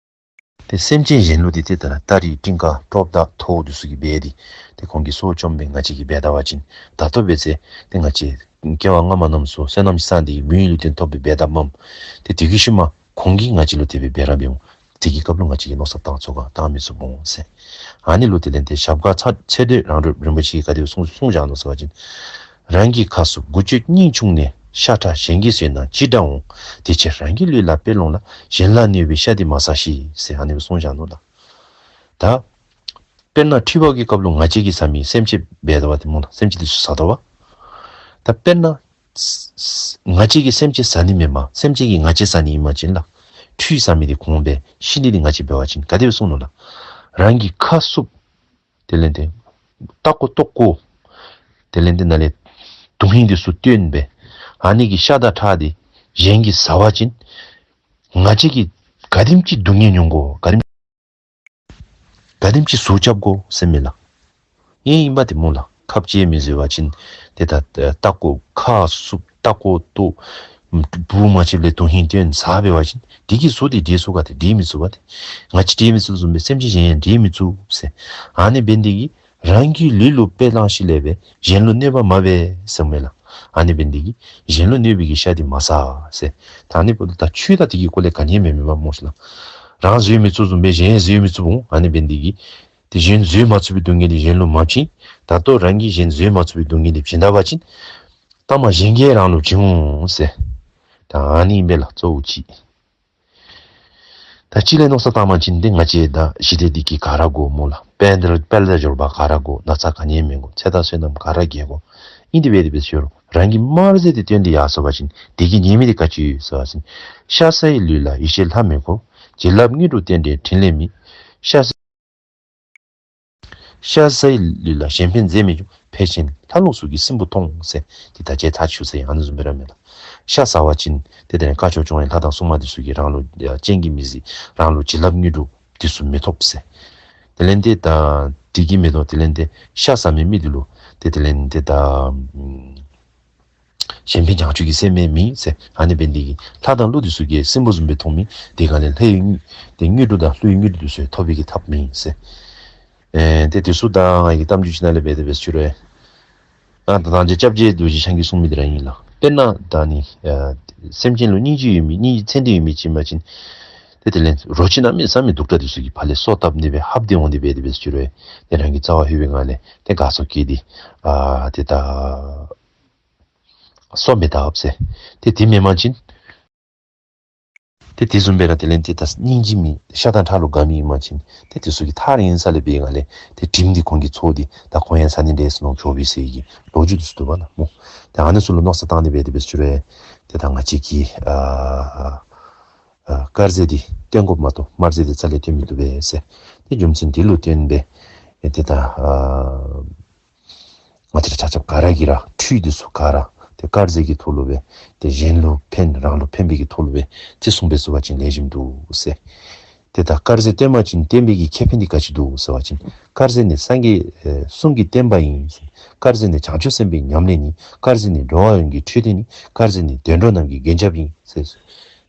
ཏེ་སེམས་ཅན་གཞན་ལུ་འདི་ཏེ་ད་ར་སྟ་རེ་སྤྲིན་དཀར་གྲོགས་དང་ཐོག་འདི་ཚུ་གིས་འབད་དེ་ཏེ་ཁོང་གི་སྲོག་བཅོམ་སྦེ་ང་བཅས་ཀྱིས་འབད་ད་པ་ཅིན་ད་ལྟོ་འབད་ཚེ་ཏེ་ང་བཅས་སྐྱེ་བ་སྔ་མ་རྣམས་སུ་བསོད་ནམས་བསགས་ཏེ་མི་ཡི་ལུས་རྟེན་ཐོབ་སྦེ་འབད་ད་མས། ཏེ་དེ་གི་ཤུལ་མ་ཁོང་གིས་ང་བཅས་ལུ་དེ་སྦེ་འབད་ར་འབད་འོང་། དེ་གི་སྐབས་ལུ་ང་བཅས་ཀྱིས་མནོ་བསམ་བཏང་ཚུགས་ག་བཏང་མི་ཚུགས་འོང་ཟེར། ཨ་ནི་ལུ་དེ་ལས་ཏེ་ཞབས་དཀར་ཚ་ཚེ་འདས་རང་གྲོལ་རིན་པོ་ཆེ་གིས་ག་དེ་སྦེ་གསུངས་གསུངས་བཞག་ནུག་ཟེར་བ་ཅིན། རང་གི་ཁ་སོ་འགུལ་སྐྱོད་སྙིང་ཕྱུང་ནས། ཤ་ཁྲག་གཞན་གྱིས་ཟོས་ན་ཅི་འདྲ་འོང་། དེ་ཕྱིར་རང་གི་ལུས་ལ་དཔེ་ལོངས་ལ། གཞན་ལ་གནོད་པའི་ཤ་འདི་མ་ཟ་ཞིག་ཟེར་ཨ་ནི་སྦེ་གསུངས་བཞག་ནུག་ལགས། ད་དཔེར་ན་འཁྲུལ་པ་གི་སྐབས་ལུ་ང་བཅས་ཀྱིས་ཟ་མི་སེམས་ཅན་འབད་དོ་བ་དེ་སྨོ་ལགས། སེམས་ཅན་དེ་ཚུ་ཟ་དོ་བ། ད་དཔེར་ན་ང་བཅས་ཀྱིས་སེམས་ཅན་ཟ་ནི་མེན་པར་སེམས་ཅན་གྱིས་ང་བཅས་ཟ་ནི་ཨིན་པ་ཅིན་ལགས། འཁྲུལ་ཟ་མི་དེ་གོང་འབད་ཤི་ནི་དེ་ང་བཅས་འབད་བ་ཅིན་ག་དེ་སྦེ་གསུངས་ནུག་ལགས། རང་གི་ཁ་བསུབ། དེ་ལས་ཏེ་ལྟག་ཀོ་ལྟོ་བཀོ། དེ་ལས་ཏེ་ནཱ་ལས་དོན་ཧིང་དེ་ཚུ་བཏོན་སྦེ་ཨ་ནི་གི་ཤ་དང་ཁྲག་དེ་གཞན་གྱིས་ཟ་བ་ཅིན་ང་བཅས་ཀྱིས་ག་དེམ་ཅིག་སྡུག་བསྔལ་མྱོང་དགོ། ག་དེམ་ག་དེམ་ཅིག་ཟུག་རྐྱབ་དགོ་ཟེར་མས་ལགས། ཨིན་ཨིན་པ་དེ་སྨོ་ལགས། ཁབ་ཅིག་མི་བཟོད་པ་ཅིན་ཏེ་ད་ལྟག་ཀོ་ཁ་བསུབ་ལྟག་ཀོ་ལྟོ་བུ་མ་ཆད་ལས་དོན་ཧིང་བཏོན་ཟ་འབད་བ་ཅིན་དེ་གིས་ཟུག་དེ་དེ་ཟུག་ག་དེ་དེ་མི་ཚུགས་པ་དེ། ང་བཅས་དེ་མི་ཚུགས་བཟུམ་སྦེ་སེམས་ཅན་གཞན་ཡང་དེ་མི་ཚུགས་ཟེར། ཨ་ནི་འབད་ནི་དེ་གིས་རང་གི་ལུས་ལུ་དཔེ་བླངས་ཞིནམ་ལས་སྦེ་གཞན་ལུ་གནོད་པ་མ་འབད་ཟེར་མས་ལགས། ཨ་ནི་འབད་ནི་དེ་གིས་གཞན་ལུ་གནོད་པའི་གི་ཤ་དེ་མ་ཟ་ཟེར། ད་ཨ་ནི་འབདཝ་ད་ཆོས་དང་དེ་གི་སྐོར་ལས་ག་ནི་ཡང་མེད་མེན་པ་སྨོ་ཤིག་ལགས། རང་བཟོད་མི་ཚུགས་བཟུམ་སྦེ་གཞན་བཟོད་མི་ཚུགས་འོང་། ཨ་ནི་འབད་ནི་དེ་གིས་དེ་གཞན་བཟོད་མ་ཚུགས་པའི་སྡུག་བསྔལ་དེ་གཞན་ལུ་མ་བྱིན། ད་ལྟོ་རང་གིས་གཞན་བཟོད་མ་ཚུགས་པའི་སྡུག་བསྔལ་དེ་བྱིན་ད་པ་ཅིན་ལྟ་མ་གཞན་གྱིས་རང་ལུ་བྱིན་འོང་ཟེར། ད་ཨ་ནི་ཨིན་པས་ལགས་གཙོ་བོ་ཅིག། ད་ཅི་ལས་མནོ་བསམ་བཏང་པ་ཅིན་ཏེ་ང་བཅས་ད་ཞི་བདེ་བདེ་སྐྱིད་ག་ར་དགོ་སྨོ་ལགས། དཔལ་དང་དཔལ་དང་འབྱོར་པ་ག་ར་དགོ། ན་ཚ་ག་ནི་ཡང་མི་དགོ། ཚེ་དང་བསོད་ནམས་ག་ར་རྒྱས་དགོ། ཨིན་ཏེ་འབད་དེ་འབད་ཞུ་རུང་རང་གི་དམར་ཟས་དེ་བཏོན་ཏེ་ཡར་སོང་པ་ཅིན་དེ་གིས་ཉེས་དམིགས་དེ་ག་ཅི་ཡོད་ཟེར་བ་ཅིན། ཤ་ཟ་ཡི་ལུས་ལ་ཡིད་ཆེས་ལྷ་མི་དགོ། བྱིན་རླབས་དངོས་གྲུབ་རྟེན་འབྲེལ་འཕྲིན་ལས་མེད། ཤ་ཟ་ཤ་ཟ་ཡི་ལུས་ལ་གཞན་ཕན་མཛད་མི་འབྱུང་། ཕལ་ཆེར་ལྷ་ཀླུ་གཟུགས་ཀྱི་སྲིན་བུ་མཐོང་ཟེར། དེ་ད་ཅི་ཐག་ཆོད་ཟེར་ཨ་ནི་བཟུམ་སྦེ་ར་མས་ལགས། ཤ་ཟ་བ་ཅིན་ཏེ་དེ་ནི་སྐ་ཅོག་སྐྱོང་བའི་ལྷ་དང་སྲུང་མ་དེ་ཚུ་གིས་རང་ལུ་སྤྱན་གྱིས་མི་གཟིགས། རང་ལུ་བྱིན་རླབས་དངོས་གྲུབ་དེ་ཚུ་མི་ཐོབ་ཟེར། དེ་ལས་ཏེ་ད་དེ་གིས་མི་དོ། དེ་ལས་ཏེ་ཤ་ཟ་མི་མི་དེ་ལུ་ཏེ་དེ་ལས་ཏེ་ད་གཞན་ཕན་བྱང་ཆུབ་ཀྱི་སེམས་མེད་མི་ཟེར། ཨ་ནི་འབད་ནི་དེ་གིས་ལྷ་དང་ཀླུ་དེ་ཚུ་གིས་སྲིན་བུ་བཟུམ་སྦེ་མཐོང་མི་དེ་ག་ལས་ལྷའི་དངོས་དེ་དངོས་གྲུབ་དང་ཀླུའི་དངོས་གྲུབ་དེ་ཚུ་ཐོབ་པའི་གི་ཐབས་མེད་ཟེར། ཨེ་ཏེ་དེ་ཚུ་ད་ང་གིས་གཏམ་རྒྱུད་ཅིག་ནང་ལས་འབད་དེ་འབད་ཞུ་རུང་། ཨ་ད་ད་ཅི་སྐྱབས་རྗེ་རྡོ་རྗེ་འཆང་གིས་གསུངས་མི་དེ་ར་ཨིན་ལགས། དཔེར་ན་ད་ནི་ཨ་སེམས་ཅན་ལུ་སྙིང་རྗེ་ཡོད་མི་སྙིང་རྗེ་ཚད་འདི་ཡོད་མི་ཅིག་ཨིན་པ་ཅིན་ཏེ་དེ་ལས་རོ་ཁྱི་ནང་མི་ཟ་མི་གདུག་དྲགས་དེ་ཚུ་གིས་ཕར་ལས་སོ་བཏབ་ནི་སྦེ་ཧབ་སྟེ་འོང་ནི་འབད་དེ་འབད་ཞུ་རུང་། ཏེ་རང་གི་རྩ་བ་ལྷོད་པའི་ངང་ལས་ཏེ་དགའ་ཚོར་སྐྱེས་ཏེ་ཨ་ཏེ་ད་སོ་མི་བཏབ་ཟེར། ཏེ་དེ་མེན་པ་ཅིན་ཏེ་དེ་བཟུམ་སྦེ་ར་དེ་ལས་ཏེ་ད་སྙིང་རྗེ་མེད་ཤ་དང་ཁྲག་ལུ་དགའ་མི་ཨིན་པ་ཅིན་ཏེ་དེ་ཚུ་གིས་ཐག་རིང་ས་ལས་འབད་ངང་ལས་ཏེ་དྲིམ་འདི་ཁོང་གིས་ཚོར་ཏེ་ད་ཁོང་ཡང་ཟ་ནི་འདྲས་ཟེར་མནོ་འགྱོ་བའི་ཟེར་གྱི་ལོ་རྒྱུས་དེ་ཚུ་འདུག་པ་ལགས་སྨོ། ཏེ་ཨ་ནི་ཚུ་ལུ་མནོ་བསམ་བཏང་ནི་འབད་དེ་འབད་ཞུ་རུང་ཏེ་ད་ང་བཅས་ཀྱིས་ཨ་ཨ་དཀར་ཟས་འདི་བཏོན་དགོཔ་མ་གཏོགས་དམར་ཟས་འདི་རྩ་ལས་བཏོན་མི་བཏུབ་པས་ཟེར། ཏེ་རྒྱུ་མཚན་འདི་ལུ་བརྟེན་སྦེ་ཨེ་ཏེ་ད་ཨ་ང་བཅས་ར་ཆ་ཁྱབ་ག་ར་གིས་ར་འཕྲུལ་འདི་ཚུ་ག་ར་ཏེ་དཀར་ཟས་ཀྱི་ཐོག་ལུ་སྦེ་ཏེ་གཞན་ལུ་ཕན་རང་ལུ་ཕན་པའི་གི་ཐོག་ལུ་སྦེ་བརྩི་སྲུང་འབད་ཚུགས་པ་ཅིན་ལེགས་ཤོམ་འདུག་ཟེར། ཏེ་ད་དཀར་ཟས་བཏོན་པ་ཅིན་བཏོན་པའི་གི་ཁེ་ཕན་འདི་ག་ཅི་འདུག་ཟེར་བ་ཅིན་དཀར་ཟས་ནི་སངས་རྒྱས་ཨེ་གསུང་གི་བསྟན་པ་ཨིན་ཟེར། དཀར་ཟས་ནི་བྱང་ཆུབ་སེམས་དཔའི་ཉམས་ལེན་ཨིན། དཀར་ཟས་ནི་འགྲོ་བ་ཡོངས་ཀྱི་འཕྲོད་བསྟེན་ཨིན། དཀར་ཟས་ནི་དུད་འགྲོ་རྣམས་ཀྱི་མགོན་སྐྱབས་ཨིན་ཟེར།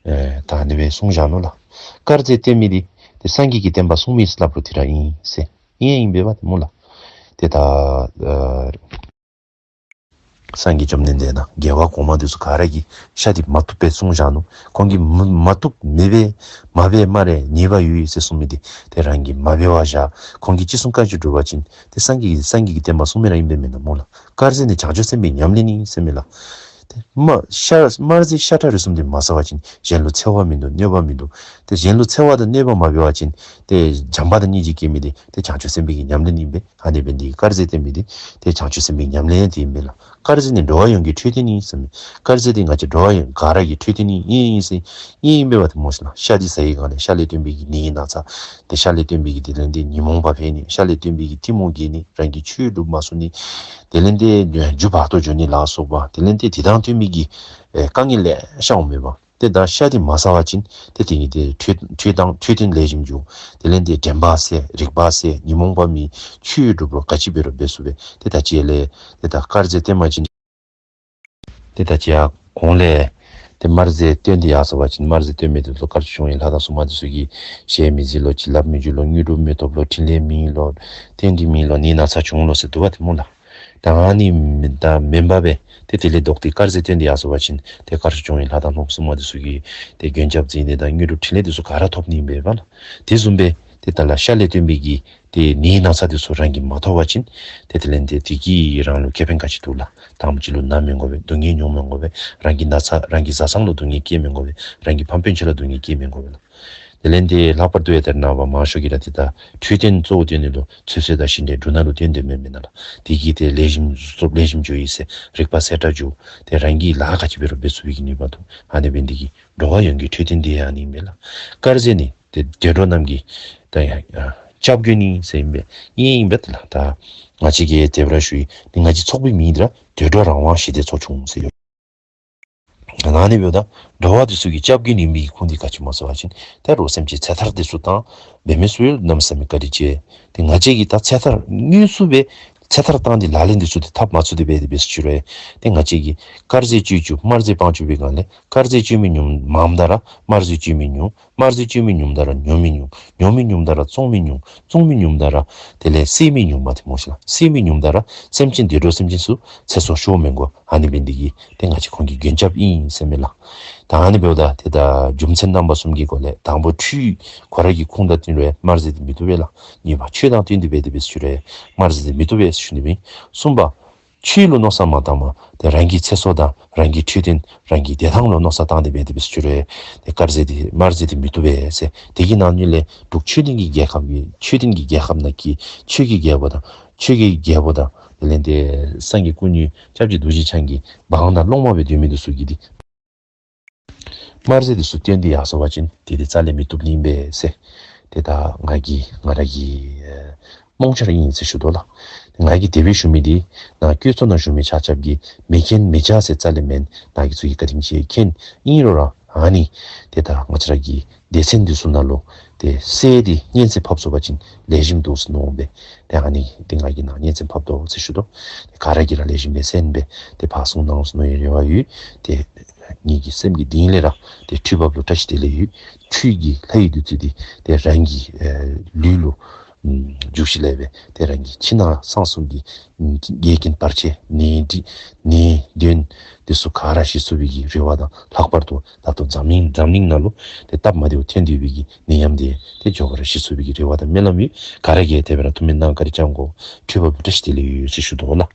ཨེ་ད་ཨ་ནི་སྦེ་གསུངས་བཞག་ནུག་ལགས། དཀར་ཟས་བཏོན་མི་འདི་ཏེ་སངས་རྒྱས་ཀྱི་བསྟན་པ་སྲུང་མི་སླབ་རུང་དེ་ར་ཨིན་ཟེར། ཨིན་ཨིན་པས་པ་ཏེ་སྨོ་ལགས། ཏེ་ད་ཨ་སངས་རྒྱས་བཅོམ་ལྡན་འདས་དང་རྒྱལ་བ་གོང་མ་དེ་ཚུ་ག་ར་གིས་ཤ་འདི་མ་བཏུབ་པས་གསུངས་བཞག་ནུག། ཁོང་གིས་མ་མ་བཏུབ་མི་འབད་མ་འབད་སྨ་རེ་ཉེས་པ་ཡོད་ཟེར་གསུངས་མི་འདི་ཏེ་རང་གིས་མ་འབད་བར་བཞག། ཁོང་གིས་ཅི་གསུང་བཀའ་བཞིན་སྒྲུབ་པ་ཅིན་ཏེ་སངས་རྒྱས་ཀྱི་སངས་རྒྱས་ཀྱི་བསྟན་པ་སྲུང་མི་ར་ཨིན་པས་མེན་ན་སྨོ་ལགས། དཀར་ཟས་ནི་བྱང་ཆུབ་སེམས་དཔའི་ཉམས་ལེན་ཨིན་ཟེར་མས་ལགས། ཏེ་མ་ཤ་དམར་ཟས་ཤ་ཁྲག་རེ་ཟུང་འདི་མ་ཟ་བ་ཅིན་གཞན་ལུ་འཚེ་བ་མིན་འདུག། གནོད་པ་མིན་འདུག། ཏེ་གཞན་ལུ་འཚེ་བ་དང་གནོད་པ་མ་འབད་བ་ཅིན་ཏེ་བྱམས་པ་དང་སྙིང་རྗེ་སྐྱེ་མི་འདི་ཏེ་བྱང་ཆུབ་སེམས་དཔའི་གི་ཉམས་ལེན་ཨིན་པས། ཨ་ནི་འབད་ནི་འདི་དཀར་ཟས་བཏོན་མི་འདི་ཏེ་བྱང་ཆུབ་སེམས་དཔའི་ཉམས་ལེན་དེ་ཨིན་པས་ལགས། དཀར་ཟས་ནི་འགྲོ་བ་ཡོངས་ཀྱི་འཕྲོད་བསྟེན་ཨིན་ཟེར་མས། དཀར་ཟས་འདི་ང་བཅས་འགྲོ་བ་ཡོངས་ག་ར་གི་འཕྲོད་བསྟེན་ཨིན་ཨིན་ཟེར་ཨིན་ཨིན་པས་པ་ཏེ་སྨོ་ཤིག་ལགས། ཤ་འདི་ཟ་བའི་སྒང་ལས་ཤ་ལས་བཏོན་པའི་གི་ནད་ན་ཚ་ཏེ་ཤ་ལས་བཏོན་པའི་གི་དེ་ལས་ཏེ་ཉོན་མོངས་པ་འཕེལ་ནི་ཤ་ལས་བཏོན་པའི་གི་གཏི་མུག་རྒྱས་ནི་རང་གིས་ཆོས་སྒྲུབ་མ་ཚུགས་ནི་དེ་ལས་ཏེ་རྒྱུ་བར་དོ་འགྱོ་ནི་ལ་སོགས་པ་དེ་ལས་ཏེ་དེ་དང་བསྟུན་མི་གི་ཨེ་དཀའ་ངལ་ལེ་ཤ་འོང་མས་པ། ཏེ་ད་ཤ་འདི་མ་ཟ་བ་ཅིན་ཏེ་དེ་གི་ཏེ་འཕྲོད་འཕྲོད་བསྟེན་འཕྲོད་བསྟེན་ལེགས་ཤོམ་འགྱོ། དེ་ལས་ཏེ་དྲན་པ་གསལ་རིག་པ་གསལ་ཉོན་མོངས་པ་མེད་ཆོས་སྒྲུབ་རུང་ག་ཅི་འབད་རུང་འབད་ཚུགས་པས། ཏེ་ད་ཅི་ལས་ཏེ་ད་དཀར་ཟས་བཏོན་པ་ཅིན་ཏེ་ད་ཅི་ཡང་གོང་ལས་ཏེ་དམར་ཟས་བཏོན་ཏེ་ཡར་སོང་པ་ཅིན་དམར་ཟས་བཏོན་མི་དེ་ཚུ་དཀར་ཕྱོགས་ཀྱི་ལྷ་དང་སྲུང་མ་དེ་ཚུ་གིས་ཞལ་མི་གཟིགས་ལོ། བྱིན་རླབས་མི་འཇུག་ལོ། དངོས་གྲུབ་མི་ཐོབ་ལོ། འཕྲིན་ལས་མེད་ལོ། རྟེན་འབྲེལ་མེད་ལོ། ནད་ན་ཚ་བྱུང་ལོ་ཟེར་འདུག་པ་ཏེ་སྨོ་ལགས། ད་ཨ་ནི་མེན་ད་མེན་པར་སྦེ་ཏེ་དེ་ལས་ལྡོག་སྟེ་དཀར་ཟས་བཏོན་ཏེ་ཡར་སོང་པ་ཅིན་ཏེ་དཀར་ཕྱོགས་ཀྱི་ལྷ་དང་སྲུང་མ་དེ་ཚུ་གིས་ཏེ་མགོན་སྐྱབས་མཛད་ནི་དང་དངོས་གྲུབ་འཕྲིན་ལས་དེ་ཚུ་ག་ར་ཐོབ་ནི་ཨིན་པས་པ་ལགས། དེ་བཟུམ་སྦེ་ ཏེ་ད་ལ་ཤ་ལས་བརྟེན་པའི་གི་ཏེ་ནད་ན་ཚ་འདི་ཚུ་རང་གིས་མ་ཐོབ་པ་ཅིན་ཏེ་དེ་ལས་ཏེ་དེ་གིས་རང་ལུ་ཁེ་ཕན་ག་ཅི་འདུག་ལགས། དང་པ་ཅིག་ལུ་ན་མི་དགོ་པས། སྡུག་བསྔལ་མྱོང་མི་དགོ་པས། རང་གི་ན་ཚ་རང་གི་བཟའ་ཚང་ལུ་སྡུག་བསྔལ་བཀལ་མི་དགོ་པས། རང་གི་ཕམ་སྤུན་ཆ་ལུ་སྡུག་བསྔལ་བཀལ་མི་དགོ་པས་ལགས། དེ་ལས་ཏེ་ལྷག་པར་དུ་ཡང་ད་རེས་ནངས་པ་མང་ཤོས་ཀྱིས་ར་ཏེ་ད་འཕྲོད་བསྟེན་གཙོ་བོ་བཏོན་ནི་ལུ་ཚོད་བསྲེ་དང་གཤིན་འདྲེ་འབྲུ་སྣ་ལུ་བརྟེན་ཏེ་མེན་མེན་ན་ལགས། དེ་གིས་ཏེ་ལེགས་ཤོམ་བཟོ་ལེགས་ཤོམ་འགྱོ་ཡི་ཟེར་རིག་པ་གསལ་དྲགས་འགྱོ། ཏེ་རང་གིས་ལཱ་ག་ཅི་འབད་རུང་འབད་ཚུགས་པའི་གི་ནུས་པ་འདུག། ཨ་ནི་འབད་ནི་དེ་གིས་འགྲོ་བ་ཡོངས་ཀྱི་འཕྲོད་བསྟེན་འདི་ཨ་ནི་ཨིན་པས་ལགས། དཀར་ཟས་ནི་ཏེ་དུད་འགྲོ་རྣམས་ཀྱི་ད་ཡང་སྐྱབས་མགོན་ཨིན་ཟེར་ཨིན་པས། ཨིན་ཨིན་པས་ཏེ་ལགས། ད་ང་བཅས་ཀྱིས་དེ་སྦེ་ར་ཞུ་ཡི། ཏེ་ང་བཅས་ཚོགས་པའི་མིང་འདི་ར་དུད་འགྲོ་རང་དབང་ཞི་བདེ་ཚོགས་ཆུང་ཟེར་ཡོད། ཨ་ནི་འབདཝ་ད་འགྲོ་བ་འདི་ཚུ་གི་སྐྱབས་མགོན་ཨིན་པའི་ཁུངས་འདི་ག་ཅི་སྨོ་ཟེར་བ་ཅིན་ད་རུང་སེམས་ཅན་ཚེ་ཐར་འདི་ཚུ་བཏང་འབད་མི་ཚུ་ཡོད། གནམ་མེད་ས་མེད་བཀའ་དྲིན་ཆེ། ཏེ་ང་བཅས་ཀྱིས་ད་ཚེ་ཐར་དངོས་སུ་སྦེ་ཚེ་ཐར་བཏང་སྟེ་ལག་ལེན་འདི་ཚུ་ཏེ་འཐབ་མ་ཚུགས་ཏེ་འབད་དེ་འབད་ཟེར་ཞུ་རུང་ཡང་། ཏེ་ང་བཅས་ཀྱིས་དཀར་ཟས་སྤྱོད་བཅུག་དམར་ཟས་སྤང་བཅུག་པའི་སྒང་ལས་དཀར་ཟས་སྤྱོད་མི་ཉུང་མངམ་ད་ར་དམར་ཟས་སྤྱོད་མི་ཉུང་། དམར་ཟས་སྤྱོད་མི་ཉུངམ་ད་ར་ཉོ་མི་ཉུང་། ཉོ་མི་ཉུངམ་ད་ར་བཙོང་མི་ཉུང་། བཙོང་མི་ཉུངམ་ད་ར་དེ་ལས་བསད་མི་ཉུང་མ་ཏེ་སྨོ་ཤེས་ལགས། བསད་མི་ཉུངམ་ད་ར་སེམས་ཅན་དུད་འགྲོ་སེམས་ཅན་ཚུ་ཚེ་སྲོག་ཤོར་མི་དགོ། ཨ་ནི་འབད་ནི་དེ་གིས་ཏེ་ང་བཅས་ཁོང་གི་མགོན་སྐྱབས་ཨིན་ཟེར་མས་ལགས། ད་ཨ་ནི་འབདཝ་ད་ཏེ་ད་རྒྱུ་མཚན་རྣམ་པ་གསུམ་གྱི་སྒོ་ལས་དང་པ་འཕྲུལ་ཁོ་ར་གི་ཁུངས་དང་བསྟུན་རུང་དམར་ཟས་འདི་མི་བཏུབ་པས་ལགས། གཉིས་པ་ཆོས་དང་བསྟུན་ཏེ་འབད་དེ་འབད་ཟེར་ཞུ་རུང་དམར་ཟས་འདི་མི་བཏུབ་པས་ཟེར་ཞུ་ནི་ཨིན། གསུམ་པ་ཆོས་ལུ་མནོ་བསམ་མ་བཏང་བར་ཏེ་རང་གི་ཚེ་སྲོག་དང་རང་གི་འཕྲོད་བསྟེན་རང་གི་བདེ་ཐང་ལུ་མནོ་བསམ་བཏང་སྟེ་འབད་དེ་འབད་ཟེར་ཞུ་རུང་ཏེ་དཀར་ཟས་འདི་དམར་ཟས་འདི་མི་བཏུབ་པས་ཟེར། དེ་གི་ནང་ནི་ལས་འབྲུག་ཆོས་ལྡན་གྱི་རྒྱལ་ཁབ་ཀྱི་ཆོས་ལྡན་གྱི་རྒྱལ་ཁབ་ནང་གི་ཆོས་ཀྱི་རྒྱལ་པོ་དང་ཆོས་ཀྱི་རྒྱལ་པོ་དང་དེ་ལས་ཏེ་སངས་རྒྱས་སྐུ་གཉིས་སྐྱབས་རྗེ་རྡོ་རྗེ་འཆང་གི་འབངས་དང་སློབ་མ་སྦེ་སྡོད་མི་འདི་ཚུ་གིས་འདི་དམར་ཟས་འདི་ཚུ་བཏོན་ཏེ་ཡར་སོང་བ་ཅིན་ཏེ་འདི་རྩ་ལས་མི་བཏུབ་ནི་ཨིན་པས་ཟེར། ཏེ་ད་ང་གི་ང་ར་གི་ཨེ་རྨོངས་འཆར་ཨིན་ཟེར་ཞུ་དོ་ལགས། ང་གིས་དེ་སྦེ་ཞུ་མི་འདི་ནཱ་བཀོད་ཚོགས་ནང་བཞུགས་མི་ཆ་ཁྱབ་ཀྱིས་མི་མཁྱེན་མི་བྱ་ཟེར་རྩ་ལས་མེན། ནཱ་གི་ཚུ་གིས་བཀའ་དྲིན་ཆེ་མཁྱེན། ཨིན་རུང་ར་ཨ་ནི་ཏེ་ད་ང་བཅས་ར་གི་སྡེ་ཚན་འདི་ཚུ་ནང་ལུ་ཏེ་གསེར་འདི་སྙན་ཚད་ཕབ་ཚུགས་པ་ཅིན་ལེགས་ཤོམ་འདུག་ཟེར་མནོ་སྦེ་ཏེ་ཨ་ནི་ཏེ་ང་གིས་ནཱ་སྙན་ཚད་ཕབ་དོ་ཟེར་ཞུ་དོ། ཏེ་ག་ར་གིས་ར་ལེགས་ཤོམ་སྦེ་གསན་སྦེ་ཏེ་ཕར་གསུང་གནང་ཟེར་མནོ་བའི་རེ་བ་ཡོད། ཏེ་ངེ་གི་སེམས་ཀྱི་གཏིང་ལས་ར་ཏེ་འཕྲུལ་བབས་ལུ་བཀྲ་ཤིས་བདེ་ལེགས་ཡོད། འཕྲུལ་གྱི་ལྷ་ཡི་བདུད་རྩི་འདི་ཏེ་རང་གི་ཨེ་ལུས་ལུ་ཨམ་འཇུག་ཞིནམ་ལས་སྦེ་ཏེ་རང་གི་ཕྱི་ནང་གསང་གསུམ་གྱི་ཨམ་འགལ་རྐྱེན་བར་ཆད་ནད་འདི་ནད་གདོན་འདི་ཚུ་ག་ར་ཞི་ཚུགས་པའི་གི་རེ་བ་དང་ལྷག་པར་དུ་ད་ལྟོ་འཛམ་གླིང་འཛམ་གླིང་ནང་ལུ་ཏེ་སྟབས་མ་བདེཝ་ཐོན་ཏེ་ཡོད་པའི་གི་ནད་ཡམས་འདི་ཏེ་མགྱོགས་པ་ར་ཞི་ཚུགས་པའི་གི་རེ་བ་དང་སྨོན་ལམ་ཡོད། ག་ར་གིས་དེ་སྦེ་ར་ཐུགས་སྨོན་གནང་བཀའ་དྲིན་བསྐྱང་དགོ། འཕྲུལ་བབས་ལུ་བཀྲ་ཤིས་བདེ་ལེགས་ཡོད་ཟེར་ཞུ་དོ་ལགས།